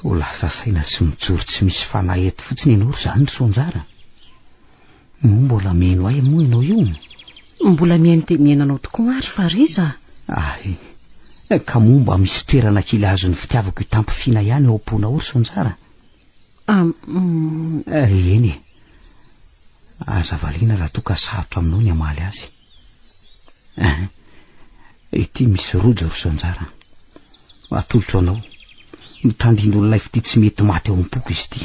B: Toa lasa saina sy mijoro tsy misy fanahy eto fotsiny ianao ry zany ry Soanjara. Moa mbola mihaino ahy moa ianao io?
A: Mbola mihaino dia mihaino anao tokoa ary Fariza
B: a! Ahy, ka moa mba misy toerana kely azon'ny fitiavako hitampifiana ihany ao am-ponao ao ry Soanjara? Eny e! Aza valiana raha toa ka sarotra aminao ny hamaly azy. Ein, ity misy rojo ry Soanjara. Atolotro anao. Mitandindon'ilay fitia tsy mety maty ao am-poko izy ity.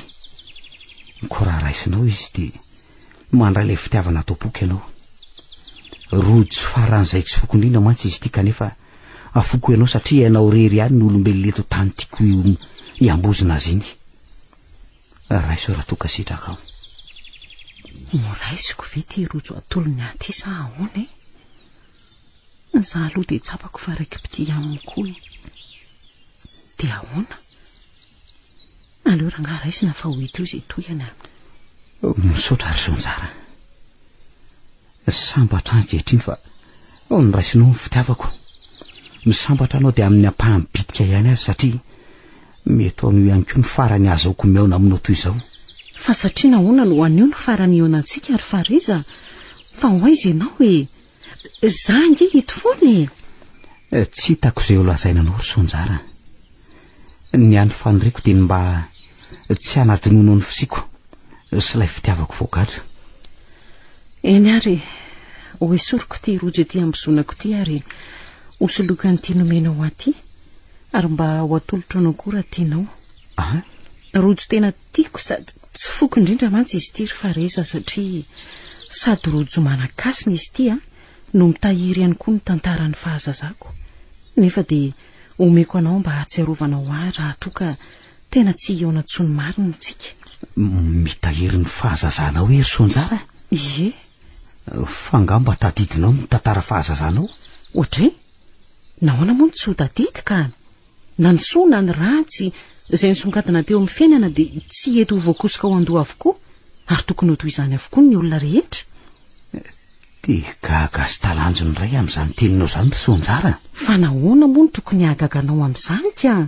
B: Koa raha raisinao izy dia mandray ilay fitiavana ato am-poko ianao. Rojo faran'izay tsy foko indrindra mantsy izy ity kanefa afoko ianao satria ianao irery ihany no olombelona eto tany tiako hiambozona azy iny. Raiso raha toa ka sitrakao.
A: Noraisiko ve ity rojo atolony ahy ity sa ahoana e? Izaho aloha dia tsapako fa raiki-pitia aminy koa e. Dia ahoana? Aleo rangahy raisina fa ho hita eo izay tohiny a.
B: Misaotra ry Zonjara. Sambatra ankehitriny fa Noraisinao ny fitiavako. Misambatra anao dia amin'ny ampahany bitika ihany aza satria mety ho anio ihany koa ny farany ahazahoako mihaona aminao toy izao.
A: Fa satria nahoana no anio no farany hihaonantsika ry Fareza? Fa ho aiza ianao e? Za ange eto foana e!
B: Tsy hitako izay ho lazaina anao ry Soanjara. Ny hany faniriako dia ny mba tsy hanadinoanao ny fisiako sy ilay fitiavako voagadra.
A: Eny ary e, ho esoriko ity rojo ety ambozonako ity ary hosoloiko an'ity nomenao ahy ity ary mba ho atolotro anao koa raha tianao.
B: Ah?
A: Rojo tena tiako sady tsy foko indrindra mantsy izy ity ry Fareza satria sady rojo manan-kasina izy ity an, no mitahiry ihany koa ny tantaran'ny fahazazako. Nefa dia omeko anao mba hahatsiarovanao ahy raha toa ka tena tsy hihaona intsony marina isika.
B: Mitahiry ny fahazazanao hoe ry Soanjara?
A: Ie.
B: Fa angaha mba tadidinao ny tantara fahazazanao?
A: Oadray! Nahoana moa no tsy ho tadidy ka? Na ny soa na ny ratsy izay nisongadina teo amin'ny fiainana dia tsy hety ho voakosoka ao an-doha avokoa ary tokony ho toy izany avokoa ny olona rehetra.
B: Dia gaga sy talanjona indray amin'izany teninao izany ry Soanjara a!
A: Fa nahoana moa no tokony hahagaga anao amin'izany ka?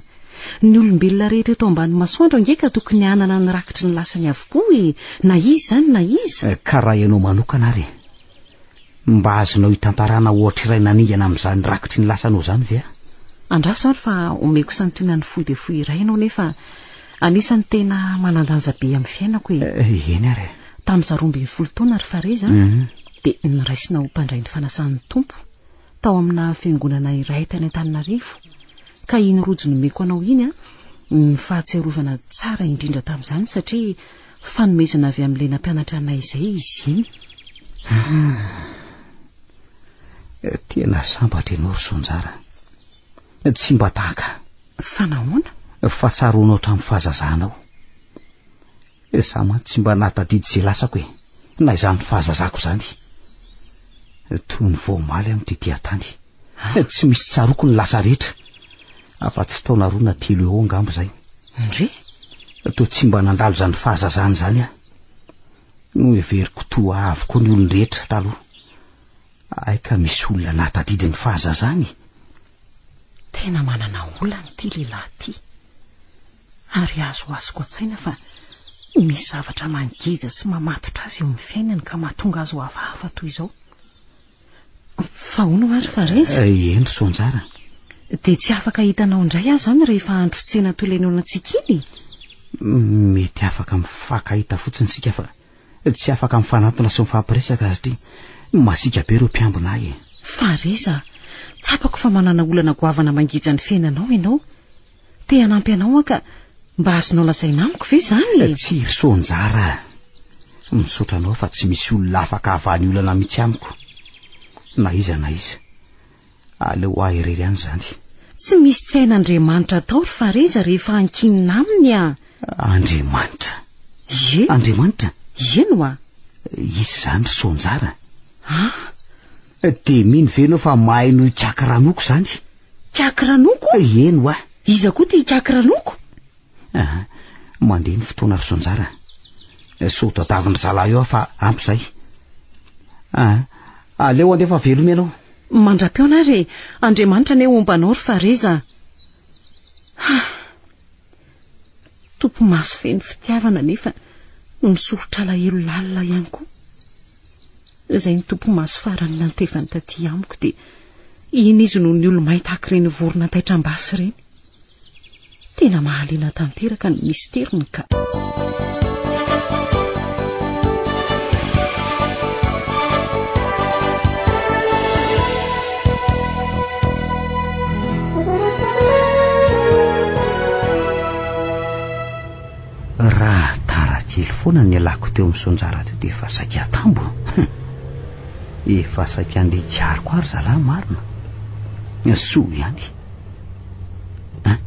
A: Ny olombelona rehetra eto ambany masoandro ange ka tokony hanana ny rakitry ny lasany avokoa e! Na iza izany na iza.
B: Ka raha ianao manokana ary e! Mba azonao itantarana ohatra iray naningana amin'izany rakitry ny lasanao izany ve aho?
A: Andraso ary fa omeko santionany fohy dia fohy iray ianao nefa anisan'ny tena manan-danja be amin'ny fiainako e.
B: Eny ary e.
A: Tamin'izaho 12 taona ry Fareza dia noraisina ho mpandray ny fanasan'ny Tompo tao amina fiangonana iray tany Antananarivo ka iny rojo nomeko anao iny ny fahatsiarovana tsara indrindra tamin'izany satria Fanomezana avy amin'ilay nampianatra anay izay izy iny.
B: Ah, tena sambatra ianao ry Soanjara. Tsy mba tahaka.
A: Fa nahoana?
B: Fa tsaroanao hatramin'ny fahazazanao. Izaho mantsy tsy mba nahatadidy izay lasako e, na izany fahazazako izany. Toy ny vao omaly aho no tety an-tany. Tsy misy tsaroako ny lasa rehetra. Afa-tsy taona roa na telo eo angamba izay.
A: Ndry?
B: Toa tsy mba nandalo izany fahazazana izany aho. Noheveriko toa ahy avokoa ny olon-drehetra taloha. Hay ka misy olona nahatadidy ny fahazazany.
A: Tena manana olana ity lehilahy ity. Ary azoazoko an-tsaina fa misy zavatra mangeja sy mamatotra azy eo amin'ny fiainany ka mahatonga azy ho hafahafa toy izao. Fa hono ary fa resy?
B: Eh, eny ry Soanjara.
A: Dia tsy afaka hitanao indray aho izany rehefa andro tsena toy ilay nihaonantsika iny?
B: Mety afaka mifankahita fotsiny isika fa tsy afaka mifanantona sy mifampiresaka satria masiaka be ireo mpiambina ahy e.
A: Fa reza, tsapako fa manana olana goavana mangeja ny fiainanao ianao. Te hanampy anao aho ka mba azonao lazaina amiko ve izany e?
B: Tsia ry Soanjara a! Misaotra anao fa tsy misy olona afaka havaha ny olana mihitsy amiko. Na iza na iza. Aleo ahy irery ihany izany.
A: Tsy misy tsy hain'Andriamanitra atao ry Fareza rehefa ankinina aminy a!
B: Andriamanitra?
A: Ie.
B: Andriamanitra?
A: Eny oa.
B: Iza izany ry Soanjara?
A: Ah!
B: Dia mino ve ianao fa mahay noho i Ikaky Ranoko izany?
A: Ikaky Ranoko?
B: Eny oa.
A: Iza koa ity Ikaky Ranoko?
B: Aha, mandeha ny fotoana ry Soanjara. Sao tadavin-dry zalahy eo aho fa ampy izay. Ah, aleo andeha fa veloma ianao.
A: Mandra-pihaona ary e! Andriamanitra anie homba anao ry Fareza a! Ha! Topi-maso feno fitiavana nefa nisoritra alahelo lalina ihany koa. Izay ny topi-maso farany nantefany taty amiko dia iny izy no niolomay tahaka ireny vorona taitram-basy ireny. Tena mahaliana tanteraka ny misteriny ka.
B: Raha tara kely foana ny nialako teo amin'ny Soanjara teo dia efa saika atambo. Efa saika andeha hiariko ary zalahy marina. Soa ihany. An!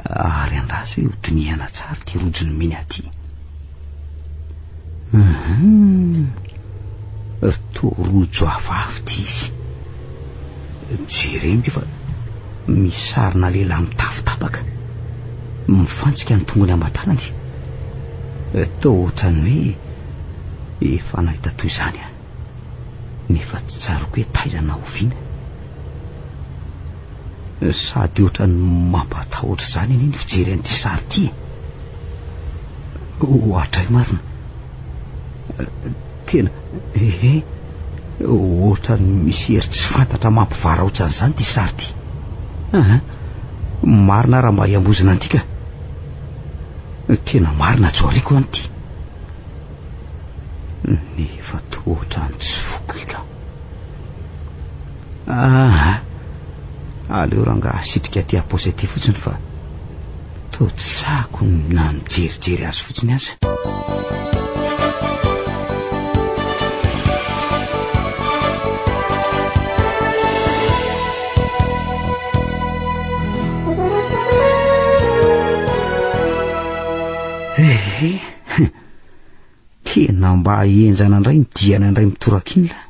B: Ary andraso hoe hodinihana tsara ity rojo nomeny ahy ity. Hum, toa rojo hafahafa ity izy. Jereo nge fa misy sarina lehilahy mitafy tapaka. Mifantsika ny tongony aman-tanany. Toa ohatran'ny hoe efa nahita toy izany aho. Nefa tsy tsaroako hoe taiza na oviana. Sady ohatran'ny mampatahotra izany anie ny fijery an'ity sary ity e. Ohatray marina. Tena ehe ohatran'ny misy hery tsy fantatra mampivaraotsa an'izany ity sary ity. Aha. Marina raha mba hiambozona an'ity ka. Tena marina tsy ho ariako an ity. Nefa toa ohatran'ny tsy voky ka. Aha. Aleo rangaha asitrika aty am-paosy aty fotsiny fa toa tsy sahako na mijerijery azy fotsiny aza. Ehe, tena mba henjana indray ny diana indray mitoraka iny lah.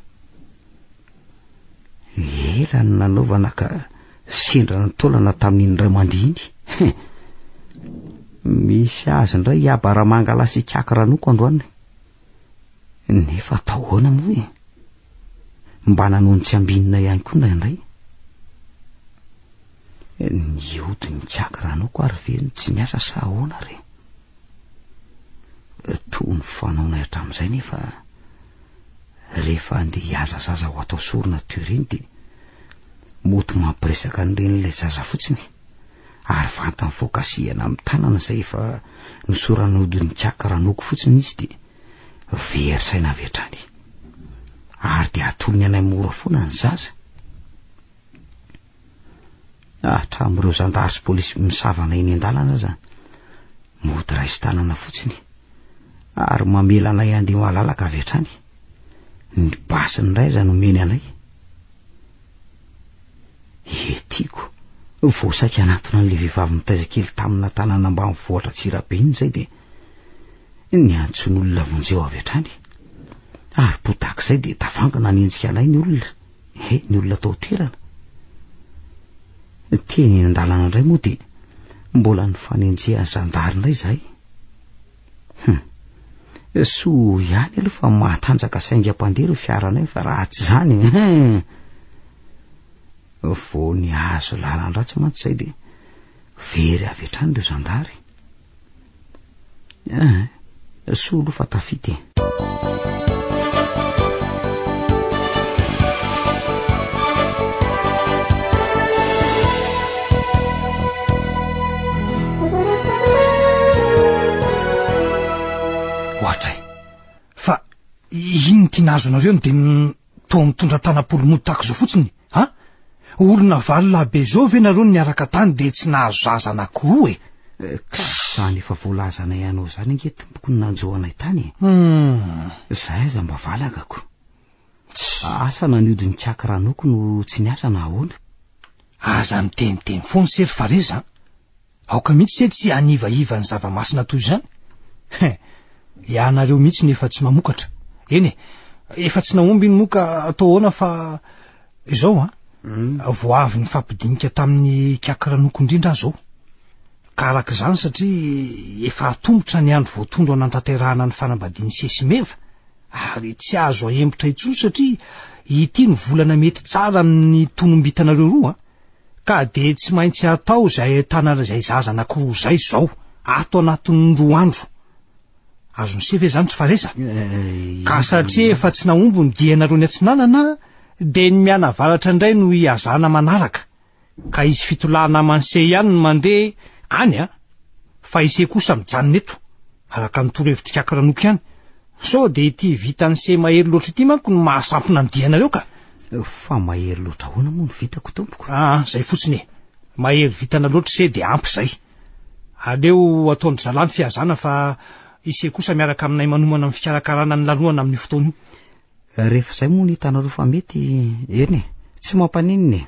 B: Ela no nanaovana ka sendra ny taolana tamin'iny indray mandeha iny. Misy azy indray hiaba Ramangalahy sy Ikaky Ranoko androany. Nefa atao ahoana moa e? Mba nanao ny tsy ambinina ihany koa indraindray. Nihodin'i Ikaky Ranoko ary ve no tsy niasa sa ahoana re? Toa ny fanaonay hatramin'izay nefa rehefa andeha hihaza zaza ho atao sorona toy ireny dia mody mampiresaka an'ireny ilay zaza fotsiny ary vantany vao kasihana amin'ny tanana izay efa nosorana hodin'ikaky ranoko fotsiny izy dia very saina avy hatrany ary dia atolony anay mora foana ny zaza. Hatramin'ireo zandary sy polisy misava anay eny an-dalana aza mody raisin-tanana fotsiny ary mamela anay handeha malalaka avy hatrany. Ny basiny indray aza nomeny anay. Ie, tiako. Vao saika hanatona an'ilay vehivavy mitaiza kely tamina tanàna ambanivohitra Antsirabe iny izay dia niantsoan'olona vonjeo avy hatrany. Ary poa tahaka izay dia tafangana nanenjika anay ny olona. He, ny olona tao an-toerana. Teny eny an-dalana indray moa dia mbola nifanenjehan'ny zandary indray izahay. Hum. Soa ihany aloha fa mahatanjaka sy haingam-pandeha ireo fiaranay fa raha tsy izany, hein! Vao nihazo lalan-dratsy mantsy izay dia very avy hatrany ireo zandary. Eh, soa aloha fa tafita e.
D: Ohatray. Fa inona ity nahazo anareo no dia Toa mitondra tanam-polo mody tahaka izao fotsiny a! Olona valolahy be izao ve nareo no niaraka tany dia tsy nahazo zaza anankiroa e?
B: Ka izany efa voalazanay anao izany ange tompoko no nanjo anay tany e! Izahay aza mba valagako. Asa na ny hodin'ikaky ranoko no tsy niasa na ahoana.
D: Aza miteniteny foana se ry Fareza a! Aoka mihitsy se tsy hanivaiva ny zava-masina toy izany. He, ianareo mihitsy no efa tsy mamokatra. Eny e, efa tsy nahomby iny moa ka atao ahoana fa izao an, hmm. vao avy nifampidinika tamin'ny kiakiranoko indrindra aho izao. Ka araka izany satria efa atombotra ny andro voatondro hanantanterahana ny fanambadian'i Sesimeva ary tsy azo ahembotra intsony satria ity no volana mety tsara amin'ny tonom-bitanareo roa an. Ka dia tsy maintsy atao izay ahitana izay zaza anankiroa izay izao, ato anatin'ny roa andro. Azon'i se ve izany ry Fareza? Ka satria efa tsy nahomby ny dianareo niatsinanana, dia ny mianavaratra indray no hihazana manaraka. Ka izy fitolahy naman'i se ihany no mandeha any a! Fa i se kosa mijanona eto, araka ny torohevitr'i Kakiranoko ihany. Sao dia ity vitan'i se mahery loatra ity manko no mahasampina ny dianareo ka!
B: Fa mahery loatra ahoana moa ny vitako tompoko?
D: Aa, zay fotsiny e! Mahery vitana loatra se dia ampy zay. Aleo ataon-dry zalahy ny fihazana fa i se kosa miaraka aminay manomana ny fikarakarana ny lanonana amin'io fotoana io.
B: Rehefa izay moa no hitanareo fa mety, eny e, tsy mampaninona e.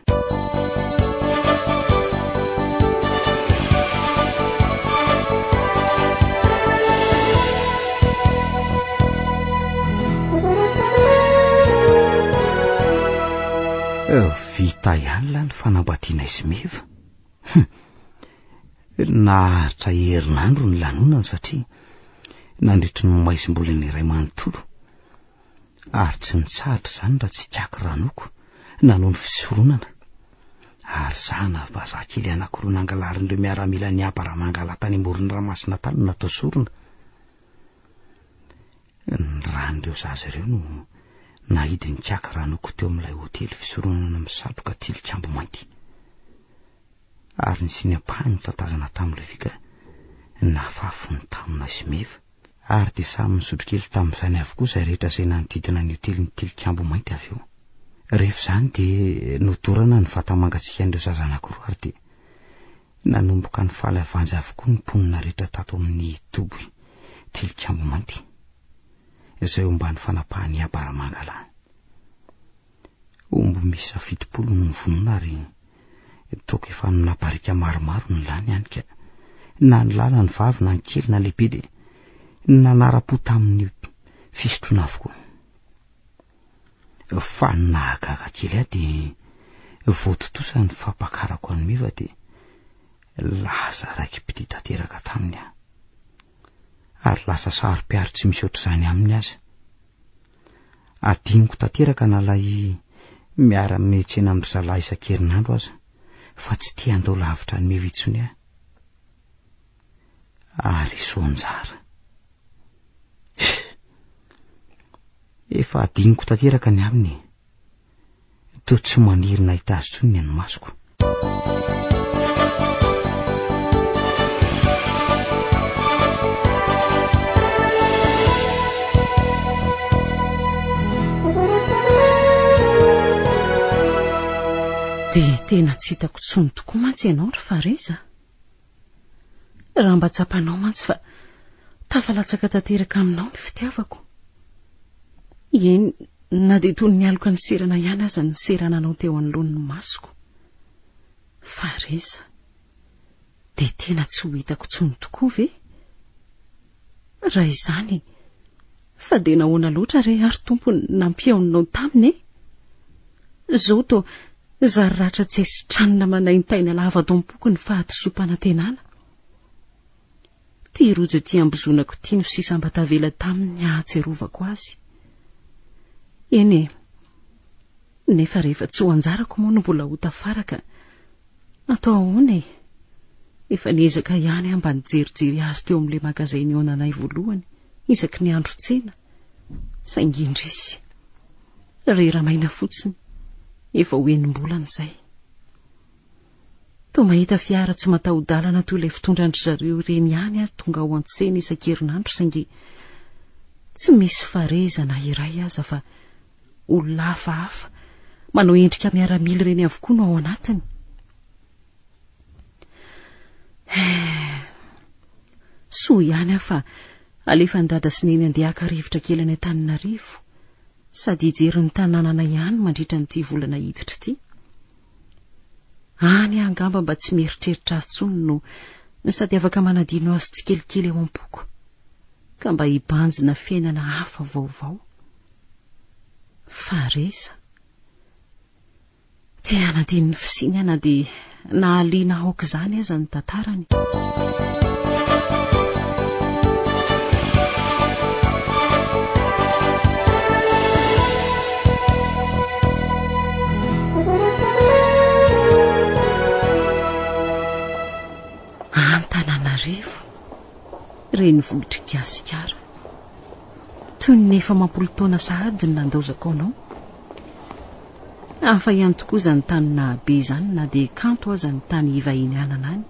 B: Vita ihany lah ny fanambadiana sy Meva. Hum. Naharitra herinandro ny lanonana satria nandritry ny maizim-bolana iray manontolo. Ary tsy nitsahatra izany raha tsy ikaky ranoko nanao ny fisoronana. Ary zana vazaha kely anankiroa nangalarin'ireo miaramilan'i Aba Ramangala tany amoron'ny ranomasina tany no natao sorona. Ny ràn'ireo zaza ireo no nahidin'i Ikaky ranoko teo amin'ilay hotely fisoronana misatroka tilikambo mainty. Ary ny siny ampahany notantazana tamin'ny lovia ka nafafy ny tamina sy meva. Ary dia samy nisotro kely tamin'izany avokoa izay rehetra izay nanodidina ny hotelin'ny Tilikambo Mainty avy eo. Rehefa izany dia nodorana ny vata-mangatsiakan'ireo zaza anankiroa ary dia nanomboka nifaly havanjy avokoa ny mponina rehetra tato amin'ny toby Tilikambo Mainty, izay eo ambany fanapahan'i Abaramangala. Omby miisa 70 no novonoina ary toaka efa nabarika maromaro ny lany ihany ka na ny lahy na ny vavy na ny kely na lehibe dia nanara-po tamin'ny fisotroana avokoa. Fa ny nahagaga kely ahy dia voatontosa ny fampakarako an'i Meva dia lasa raiki-pitia tanteraka taminy aho. Ary lasa saro-piaro tsy misy ohatr'izany aminy aza. Adinoko tanteraka na ilay miara-miantsena amin-dry zalahy isan-kerinandro aza fa tsy te handao lavitra an'i Meva intsony aho. Ary i Soanjara. Efa adinoko tanteraka ny aminy e. Toa tsy maniry nahita azy intsony ny an'ny masoko.
A: Dia tena tsy hitako intsony tokoa mantsy ianao ry Fareza. Raha mba tsapanao mantsy fa tafalatsaka tanteraka aminao ny fitiavako. Eny, na dia toy ny aloka niserana ihany aza ny niserananao teo anoloan'ny masoko. Fareza, dia tena tsy ho hitako intsony tokoa ve? Raha izany, fa dia nahoana loatra re ary Tompo no nampihaoninao taminy e? Izao toa zary ratra tsy hay sitranina manaintaina lava ato am-poko ny fahadisoam-panantenana. Ity rojo ety ambozonako ity no sisa mba tavela taminy hahatsiarovako azy. Eny e, nefa rehefa tsy ho anjarako moa no mbola ho tafaraka, atao ahoana e? Efa niezaka ihany aho mba nijerijery azy teo amin'ilay magazay nihaonanay voalohany, isaky ny andro tsena, saingy indrisy, rera-maina fotsiny, efa ho enim-bolana izay. Toa mahita fiara tsy mataho-dalana toy ilay fitondran-dry zareo ireny ihany aho tonga ao an-tsena isan-kerinandro saingy tsy misy fareza na iray aza fa olona hafahafa manao endrika miaramila ireny avokoa no ao anatiny. Eh, soa ihany aho fa alefan'i Dada sy Neny handeha haka rivotra kely any Antananarivo sady hijery ny tanànana ihany mandritra an'ity volana hiditra ity. Any aho angamba mba tsy mieritreritra azy intsony no sady afaka manadino azy tsikelikely ao am-poko, ka mba hibanjina fiainana hafa vaovao. Fareza. Te hanadino ny fisiany aho na dia nahaliana aoka izany aza ny tantarany. Antananarivo, renivohitr'i Gasikara. Toy ny efa amam-polo taona sahady no nandaozako anao. Hafa ihany tokoa izany tany nahabe izany na dia kanto aza ny tany hivahinianana any.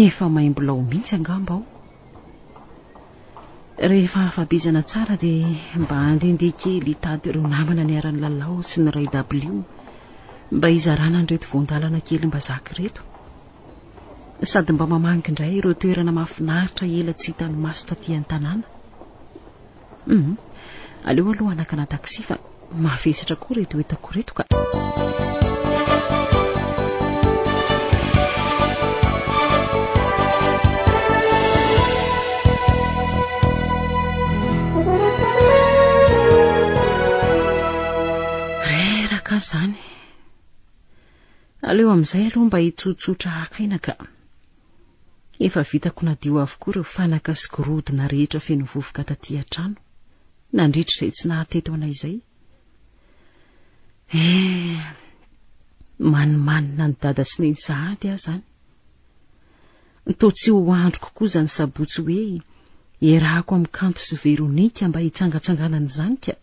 A: Efa maimbo-lao mihitsy angamba aho. Rehefa afa-bizana tsara dia mba handehandeha kely hitady ireo namana niara-nilalao sy niray dabilio mba hizarana an'ireto voan-dalana kely mbazaka ireto. Sady mba mamangy indray ireo toerana mahafinaritra ela tsy hitan'ny maso taty an-tanàna. Hum, aleo aloha hanakana taxi fa mavesatra koa ireto entako ireto ka. Reraka aho izany. Aleo amin'izay aloha mba hitsotsotra haka aina ka. Efa vitako nadio avokoa ireo fanaka sy gorodona rehetra feno vovoka taty an-trano. Nandritra izay tsy nahateto anay izay. Eh, manimanina an'i Dada sy Neny sahady aho izany. Toa tsy ho androko koa izany sabotsy hoe iarahako amin'i Kanto sy Veronica mba hitsangatsanganana izany ka.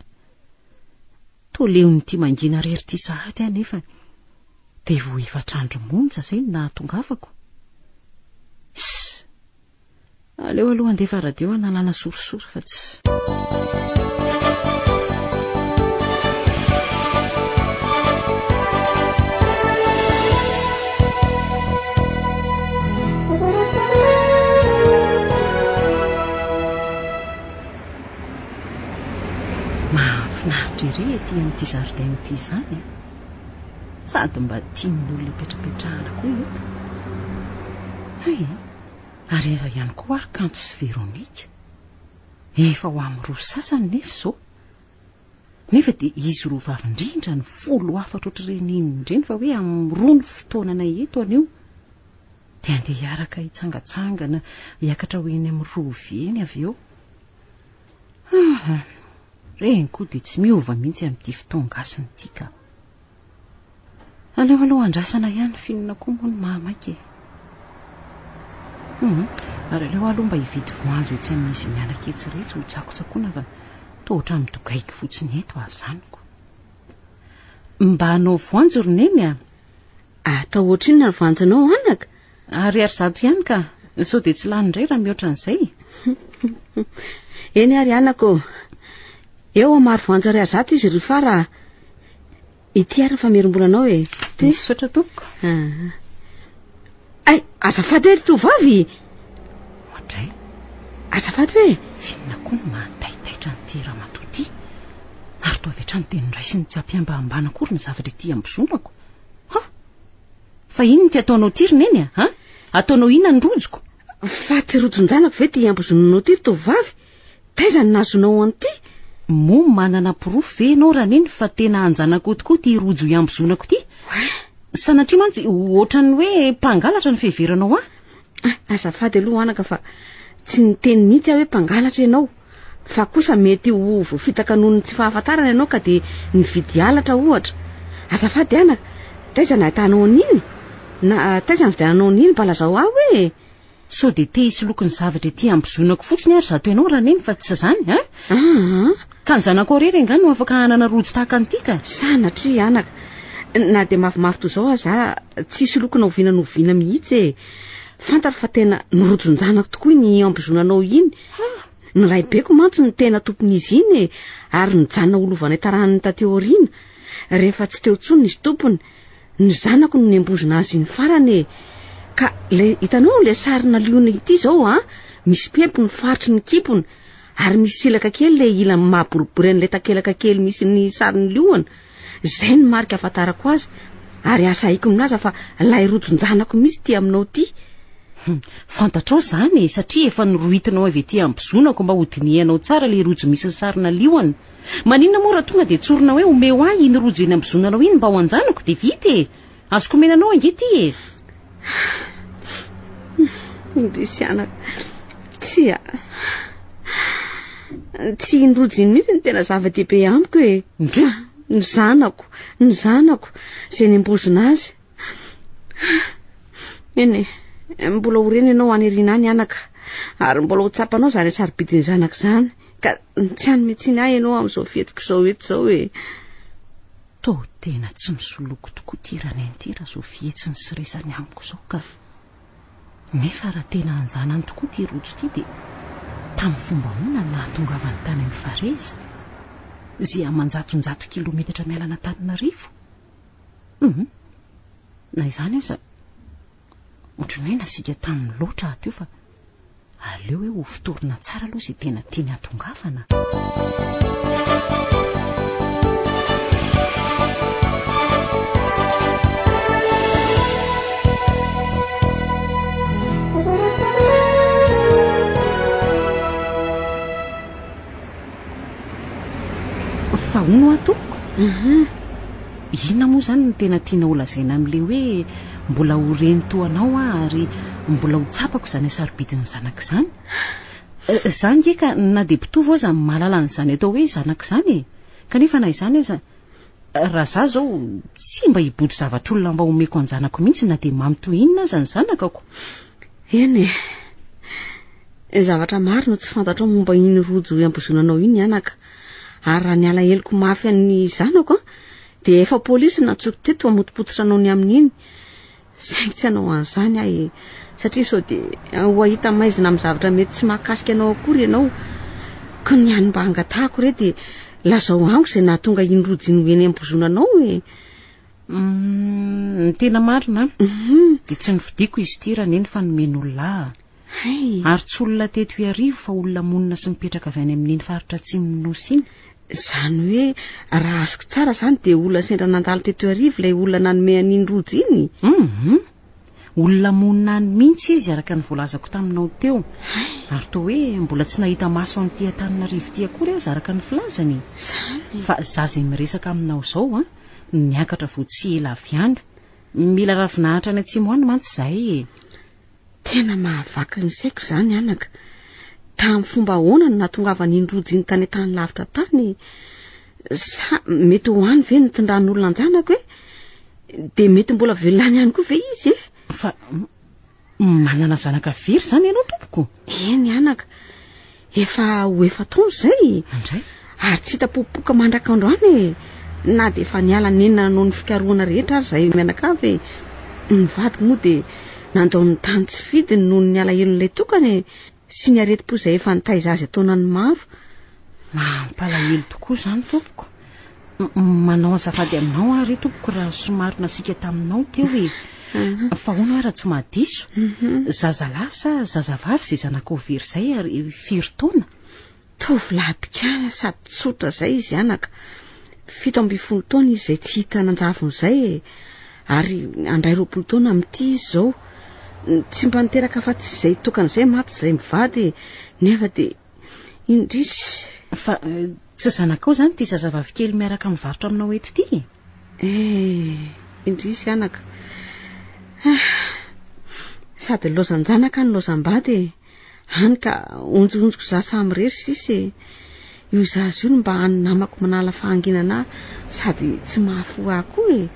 A: Toa leon'ity mangina irery ity sahady aho nefa dia vao efatr'andro monja izay no nahatongavako. Ss! Aleo aloha handefa radio hanalana sorisory fa tsy. Mahafinaritra ery ety amin'ity zaridaina ity izany a! Sady mba tian'ny olona hipetrapetrahana koa eto. Hay! Ary iza ihany koa ary Kanto sy Veronica? Efa ho amin'ny roa sasany nefa izao. Nefa dia izy roa vavy indrindra no folo hafatra ohatr'ireny iny ireny fa hoe amin'ny roa ny fotoananay eto anio. Dia handeha hiaraka hitsangatsangana hiakatra ho eny amin'ny Rova eny avy eo. Hum, ireny koa dia tsy miova mihitsy amin'ity fotoan-gasiny ity ka. Aleo aloha andrasana ihany f'inona koa moa no mahamaika e. Hum, ary aleo aloha mba hividy voanjo etsy amin'izy mianaka etsy iretsy ho tsakotsakoana fa toa ohatran'ny midogaigy fotsiny eto aho izany ko. Mba hanao voanjo ry Neny a!
E: Atao ohatrinona ny voanjonao anaka?
A: Ariary zato ihany ka, sao dia tsy lany indray raha mihoatra an'izay.
E: Eny ary anaka ô. Eo hamaro voanjo ariary zato izy ry Fara a. Ity ary ny famerim-bolanao e.
A: Ty. Misaotra tompoko. Ah.
E: Ay, azafady e ry tovovavy.
A: Oadray.
E: Azafady ve?
A: F'inona koa no mahataitaitra an'ity ramatoa ity? Ary toa avy hatrany dia noraisiny tsy ampiambahambana akory ny zavatra ety ambozonako. Ha! Fa inona ity ataonao ity ry Neny a? Ha? Ataonao inona ny rojoko?
E: Fa ty rojon-janako ve ity ambozonanao ity ry tovovavy? Taiza no nahazoanao an'ity?
A: Moa manana porofo ve ianao Raneny fa tena anjanako tokoa ity rojo iambozonako ity? Sanatria mantsy ohatran'ny hoe mpangalatra ny fiheveranao ahy.
E: Ah, azafady aloha anaka fa tsy niteny mihitsy aho hoe mpangalatra ianao. Fa kosa mety ho voafitaka noho ny tsy fahafantarana ianao ka dia nividy halatra ohatra. Azafady anaka, taiza nahitanao an'iny? Na taiza nividiananao an'iny mba lazao ahy hoe?
A: Sao dia te hisoloky ny zavatra ety ambozonako fotsiny ary zato ianao Raneny fa tsy izany an?
E: Aa!
A: Ka ny zanakao irery angaha no afaka hanana rojo tahaka an'ity ka?
E: Sanatria anaka, na dia mafimafy toy izao aza tsy hisoloky na oviana na oviana mihitsy e! Fantatro fa tena ny rojon-janako tokoa iny ambozonanao iny. Ny raibeko mantsy no tena tompon'izy iny e! Ary nijanona ho lovanay taranany taty aoriana. Rehefa tsy teo intsony izy tompony. Ny zanako no niambozona azy iny farany e! Ka ilay hitanao ilay sarina liona ity izao an, misy pempo ny faritry ny kibony, ary misy silaka kely ilay ilany maha-boribory an'ilay takelaka kely misy ny sarin'ny liona. Izay no marika ahafantarako azy, ary asahiko milaza fa ilay rojon-janako mihitsy ity aminao ity.
A: Hum, fantatrao izany e, satria efa norohitinao avy ety ambozonako mba hodinihanao tsara ilay rojo misy ny sarina liona. Maninona moa raha tonga dia tsorina hoe omeo ahy iny rojo eny ambozonanao iny mba ho anjanako dia vita e! Azoko omena anao ange ity e!
E: Indrisy anaka, tsia, tsy iny rojo iny mihitsy no tena zava-dehibe amiko e!
A: Ndry!
E: Ny zanako, ny zanako, izay niambozona azy. Eny e, mbola ho reny ianao any aoriana any anaka, ary mbola ho tsapanao izany hasarobidin'ny zanaka izany. Ka tsy hanome tsiny ahy ianao amin'izao fihetsiko izao eto izao e.
A: Toa tena tsy misoloky tokoa ity Raneny ity raha izao fihetsiny sy resany amiko izao ka. Nefa raha tena anjanany tokoa ity rojo ity dia tamin'ny fomba ahoana no nahatongavany tany amin'ny Fareza? Izay aman-jatonjato kilometatra miala an'Antananarivo? Hum. Na izany aza, ohatran'ny hoe nasiaka taminy loatra aho teo fa aleo hoe ho fotorina tsara aloha izay tena tiany hatongavana. Fa hono hoa tompoko?
E: Mhm.
A: Inona moa izany no tena tianao holazaina amin'ilay hoe mbola ho reny toa anao aho ary mbola ho tsapako izany hasarobidin'ny zanaka izany? Za nge ka na dia mpitovo aza mahalala an'izany atao hoe zanaka izany e. Kanefa na izany aza, raha za zao tsy mba hibodo zavatr'olona mba omeko an-janako mihitsy na dia mamy toy inona aza ny zanakako.
E: Eny e. Zavatra maro no tsy fantatrao momba iny rojo iambozonanao iny anaka. Ary raha ny alaheloko mafy an'ny zanako an, dia efa polisy no nantsoiko teto hamotopototra anao ny amin'iny. Saingy tsy hanao an'izany aho e, satria sao dia ho hahita maizina amin'ny zavatra mety tsy mahakasika anao akory ianao. Ka ny hany mba angatahako re dia lazao amiko izay nahatonga iny rojo iny ho eny am-bozonanao e.
A: Ny tena marina an, dia tsy nofidiako izy ity raha neny fa nomen'olona ahy.
E: Hay.
A: Ary tsy olona teto Iarivo fa olona monina sy mipetraka avy any amin'iny faritra atsimon'ny Nosy iny.
E: Izany hoe raha azoko tsara izany dia olona sendra nandalo teto Iarivo ilay olona nanome an'iny rojo iny?
A: Hum. Olona monina any mihitsy izy araka ny voalazako taminao teo.
E: Hay.
A: Ary toa hoe mbola tsy nahita maso an'ity Antananarivo ity akory aza araka ny filazany e.
E: Izany.
A: Fa za izay miresaka aminao izao an, niakatra vao tsy ela avy any. Mila ravinahitra any atsimo any mantsy izahay e.
E: Tena mahavaky ny saiko izany anaka. Tamin'ny fomba ahoana no nahatongavan'iny rojo iny tany an-tany lavitra tany? Sa mety ho any ve nitondran'olona an-janako e? Dia mety mbola velona any ihany koa ve izy e?
A: Fa manana zanaka very izany ianao tompoko?
E: Eny anaka. Efa ho efa-taona izay.
A: Andray.
E: Ary tsy hita popoka mandrak'androany e. Na dia efa niala nenina nanao ny fikarohana rehetra aza izahay mianakavy e. Ny vadiko moa dia nandao ny tany tsy fidiny noho ny alahelon'ilay tokana e, sy ny aretim-po izay efa nitaiza azy an-taonany maro.
A: Mampalahelo tokoa izany tompoko. Manao azafady aminao aho re tompoko raha somary nasiaka taminao teo e. Fa hono aho raha tsy mahadiso, zazalahy sa zazavavy izay zanakao very izay ary firy taona?
E: Tovolahy bikàna sady tsotra izay izy anaka. 17 taona izy izay tsy hita nanjavona izay e. Ary handray 20 taona amin'ity izy izao. Tsy mba niteraka afa-tsy izay tokana izay mantsy izahay mivady e. Nefa dia indrisy.
A: Fa tsy zanakao izany ity zazavavy kely miaraka mivarotra aminao eto ity e?
E: Eh, indrisy anaka. Ah, sady lozan-janaka no lozam-bady e. Hany ka onjonjoko za samirery sisa e. Io zaza io no mba hany namako manala fahanginana ahy sady tsy mahafoha ahy koa e.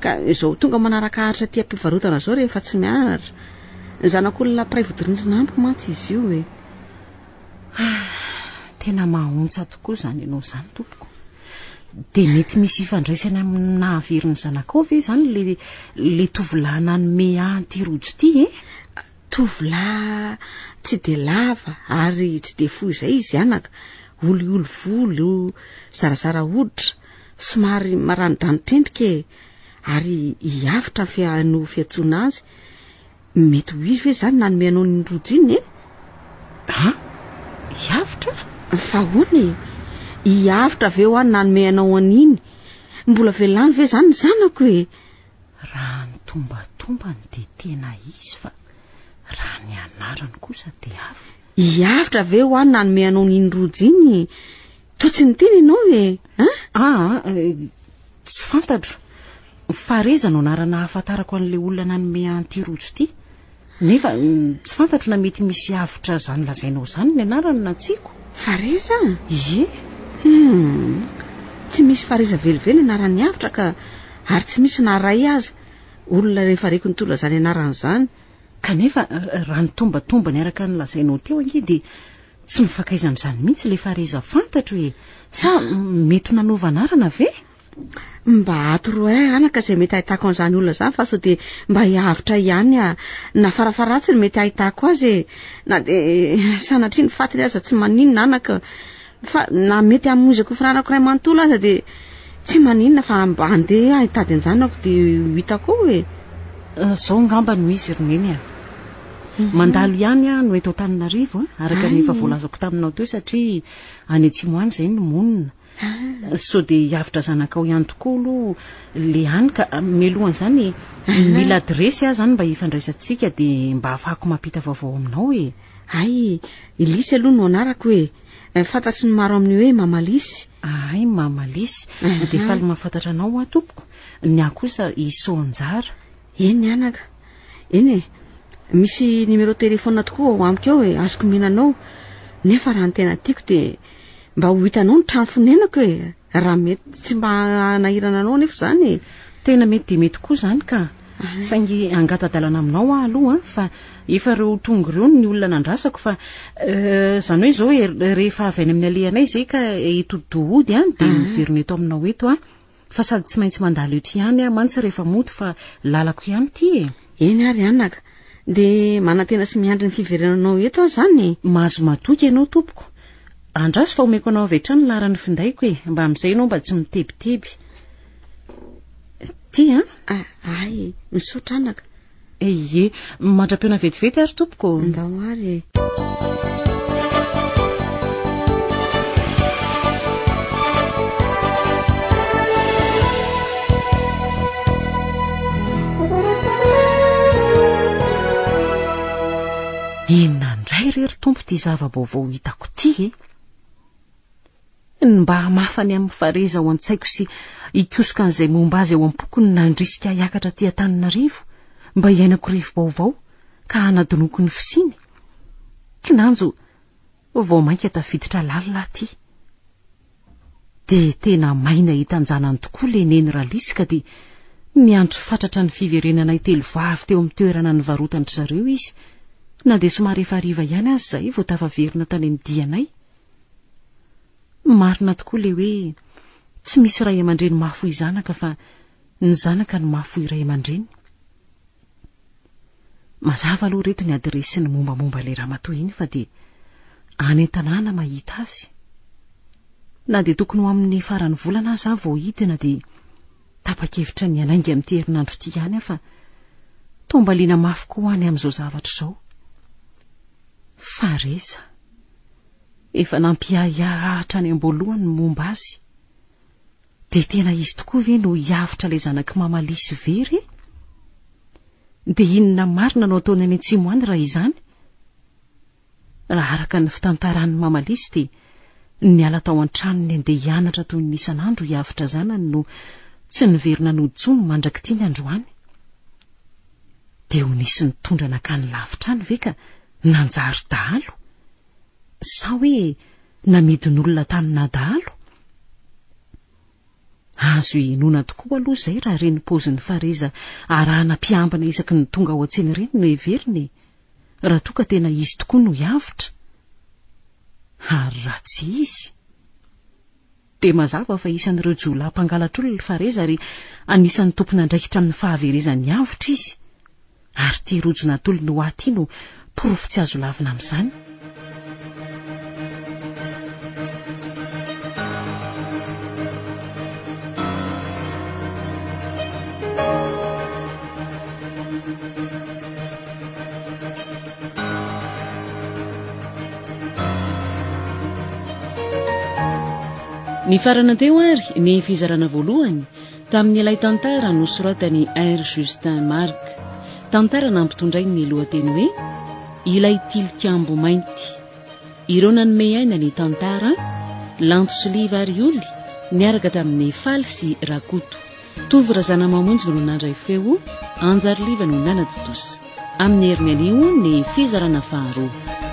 E: Ka izao tonga manaraka aritra aty am-pivarotana izao rehefa tsy mianatra. Zanak'olona mpiray vodirindrina amiko mantsy izy io e.
A: Ah, tena mahaontsa tokoa izany ianao izany tompoko. Dia mety misy ifandraisany amin'ny nahavery ny zanakao ve izany le le tovolahy nanome ahy an'ity rojo ity e?
E: Tovolahy tsy dia lava ary tsy dia fohy izay izy anaka, olioly volo, zarazara hoditra, somary maranidranitra endrika e, ary i Avotra no fiantsoana azy. Mety ho izy ve izany nanome anao an'iny rojo iny e?
A: An? I Avotra?
E: Fa ahoana e? I Avotra ve hoa nanome anao an'iny? Mbola velona any ve izany ny zanako e?
A: Raha ny tombatombany dia tena izy fa raha ny anarany kosa dia hafa.
E: I Avotra ve hoa nanome anao an'iny rojo iny? Toa tsy niteny ianao e? An?
A: Aa, tsy fantatro. Fareza no anarana ahafantarako an'ilay olona nanome ahy an'ity rojo ity. Nefa tsy fantatro na mety misy avotra izany lazainao izany ny anarany na tsia ko.
E: Fareza?
A: Ie.
E: Hum. Tsy misy Fareza velively ny anaran'ny avotra ka, ary tsy misy na iray aza olona rehefa reko nitondra izany anarana izany.
A: Kanefa raha ny tombatombany araka ny lazainao teo ange dia tsy mifankaiza amin'izany mihitsy ilay Fareza fantatro e. Sa mety ho nanova anarana ve?
E: Mba atoroy ahy anaka izay mety ahitako an'izany olona izany fa sao dia mba hiavotra ihany aho. Na farafaharatsiny mety ahitako azy e. Na dia sanatria ny fatiny aza tsy maninona anaka. Fa na mety hamoizako firanako iray manontolo aza dia tsy maninona fa mba handeha aho hitady an-janako dia ho hitako ao e.
A: Izao angamba no izy ry Neny a. Mandalo ihany aho no eto Antananarivo araka ny efa voalazako taminao teo satria any atsimo any izay no monina. Sao dia hiavotra zanakao ihany tokoa aloha le any ka mialohan'izany mila adiresy aho zany mba hifandraisantsika dia mba ahafahako mampita vaovao aminao e.
E: Hay, i Lisy aloha no anarako e. Fantatry ny maro amin'ny hoe Mama Lisy.
A: Hay, Mama Lisy. Dia faly mahafantatra anao aho tompoko. Ny ahy kosa i Soanjara.
E: Eny anaka. Eny e. Misy numéro téléphone tokoa ao amiko ao e, azoko omena anao. Nefa raha ny tena tiako dia mba ho hitanao ny trano fonenako e. Raha mety tsy mba hanahirana anao anefa izany e.
A: Tena mety dia mety koa izany ka. Saingy hangata-dalana aminao aho aloha fa efa ireo tonga ireo ny olona nandrasako fa izany hoe izao e, rehefa avy any amin'ny alehanay izay ka hitodi-doha hody an, dia miverina eto aminao eto aho. Fa sady tsy maintsy mandalo eto ihany aho mantsy rehefa mody fa lalako ihany ity e.
E: Eny ary anaka. Dia manantena sy miandry ny fiverenanao eto aho izany e.
A: Mahazo matoky ianao tompoko. Andraso fa omeko anao avy hatrany ny laharan'ny findaiko e, mba amin'izay ianao mba tsy mitebiteby. Ty an?
E: Ah, ay, misaotra anaka.
A: Ie, mandra-pihaona vetivety ary tompoko.
E: Ndao ary e.
A: Inona indray re ry Tompo ity zava-baovao hitako ity e? Ny mba hamafa ny amin'ny Fareza ao an-tsaiko sy hikosoka an'izay momba azy ao am-poko no nandrisika ahy hiakatra aty Antananarivo mba hiainako rivo-baovao ka hanadinoako ny fisiany. Kinanjo, vao mainka tafiditra lalina aty. Dia tena may nahita an-janany tokoa ilay neny Ralisy ka dia niandry fatratra ny fiverenanay telovavy teo amin'ny toerana nivarotan-dry zareo izy, na dia somary efa hariva ihany aza izahay vao tafaverina tany amin'ny dianay. Marina tokoa ilay hoe tsy misy ray aman-dreny mahafoy zanaka fa ny zanaka no mahafoy ray aman-dreny. Mazava aloha reto ny adiresy sy ny mombamomba ilay ramatoa iny fa dia any an-tanàna mahita azy. Na dia tokony ho amin'ny faran'ny volana aza aho vao hidina dia tapa-kevitra ny hanainga amin'ity herinandro ity ihany aho fa toa mba liana mafy koa any amin'izao zavatra izao. Fareza. Efa nampiahiahy ahy hatrany am-boalohany ny momba azy. Dia tena izy tokoa ve no hiavotra ilay zanak'i Mama Lisy very e? Dia inona marina no ataony any atsimo any raha izany? Raha araka ny fitantaran'i Mama Lisy dia niala tao an-tranony handeha hianatra toy ny isan'andro hiavotra zanany no tsy niverina nody intsony mandrak'ity ny androany. Dia ho nisy nitondra nankany lavitra any ve ka nanjary dahalo? Sa hoe namidin'olona tamina dahalo? Azo inoana tokoa aloha izay raha ireny paozin'i Fareza arahana mpiambina isaky ny tonga ao an-tsena ireny no heverina e! Raha toa ka tena izy tokoa no hiavotra. Ary raha tsy izy? Dia mazava fa isan'ireo jiolahy mpangalatr'olona i Fareza ary anisan'ny tompon'andraikitra amin'ny fahaverezan'ny avotra izy. Ary ity rojo natolony ho ahy ity no porofo tsy azo lavina amin'izany. Nifarana teo ary ny fizarana voalohany tamin'ilay tantara nosoratan'i R. Justin Marc. Tantara nampitondrainy ny lohateny hoe Ilay tilikambo mainty. Ireo nanome aina ny tantara, Lanto sy Liva ary Oly, niaraka tamin'i Faly sy Rakoto. Tovo Razanamamonjy no nandray feo, Anjariliva no nanatontosa. Amin'ny heriny anio ny fizarana faharoa.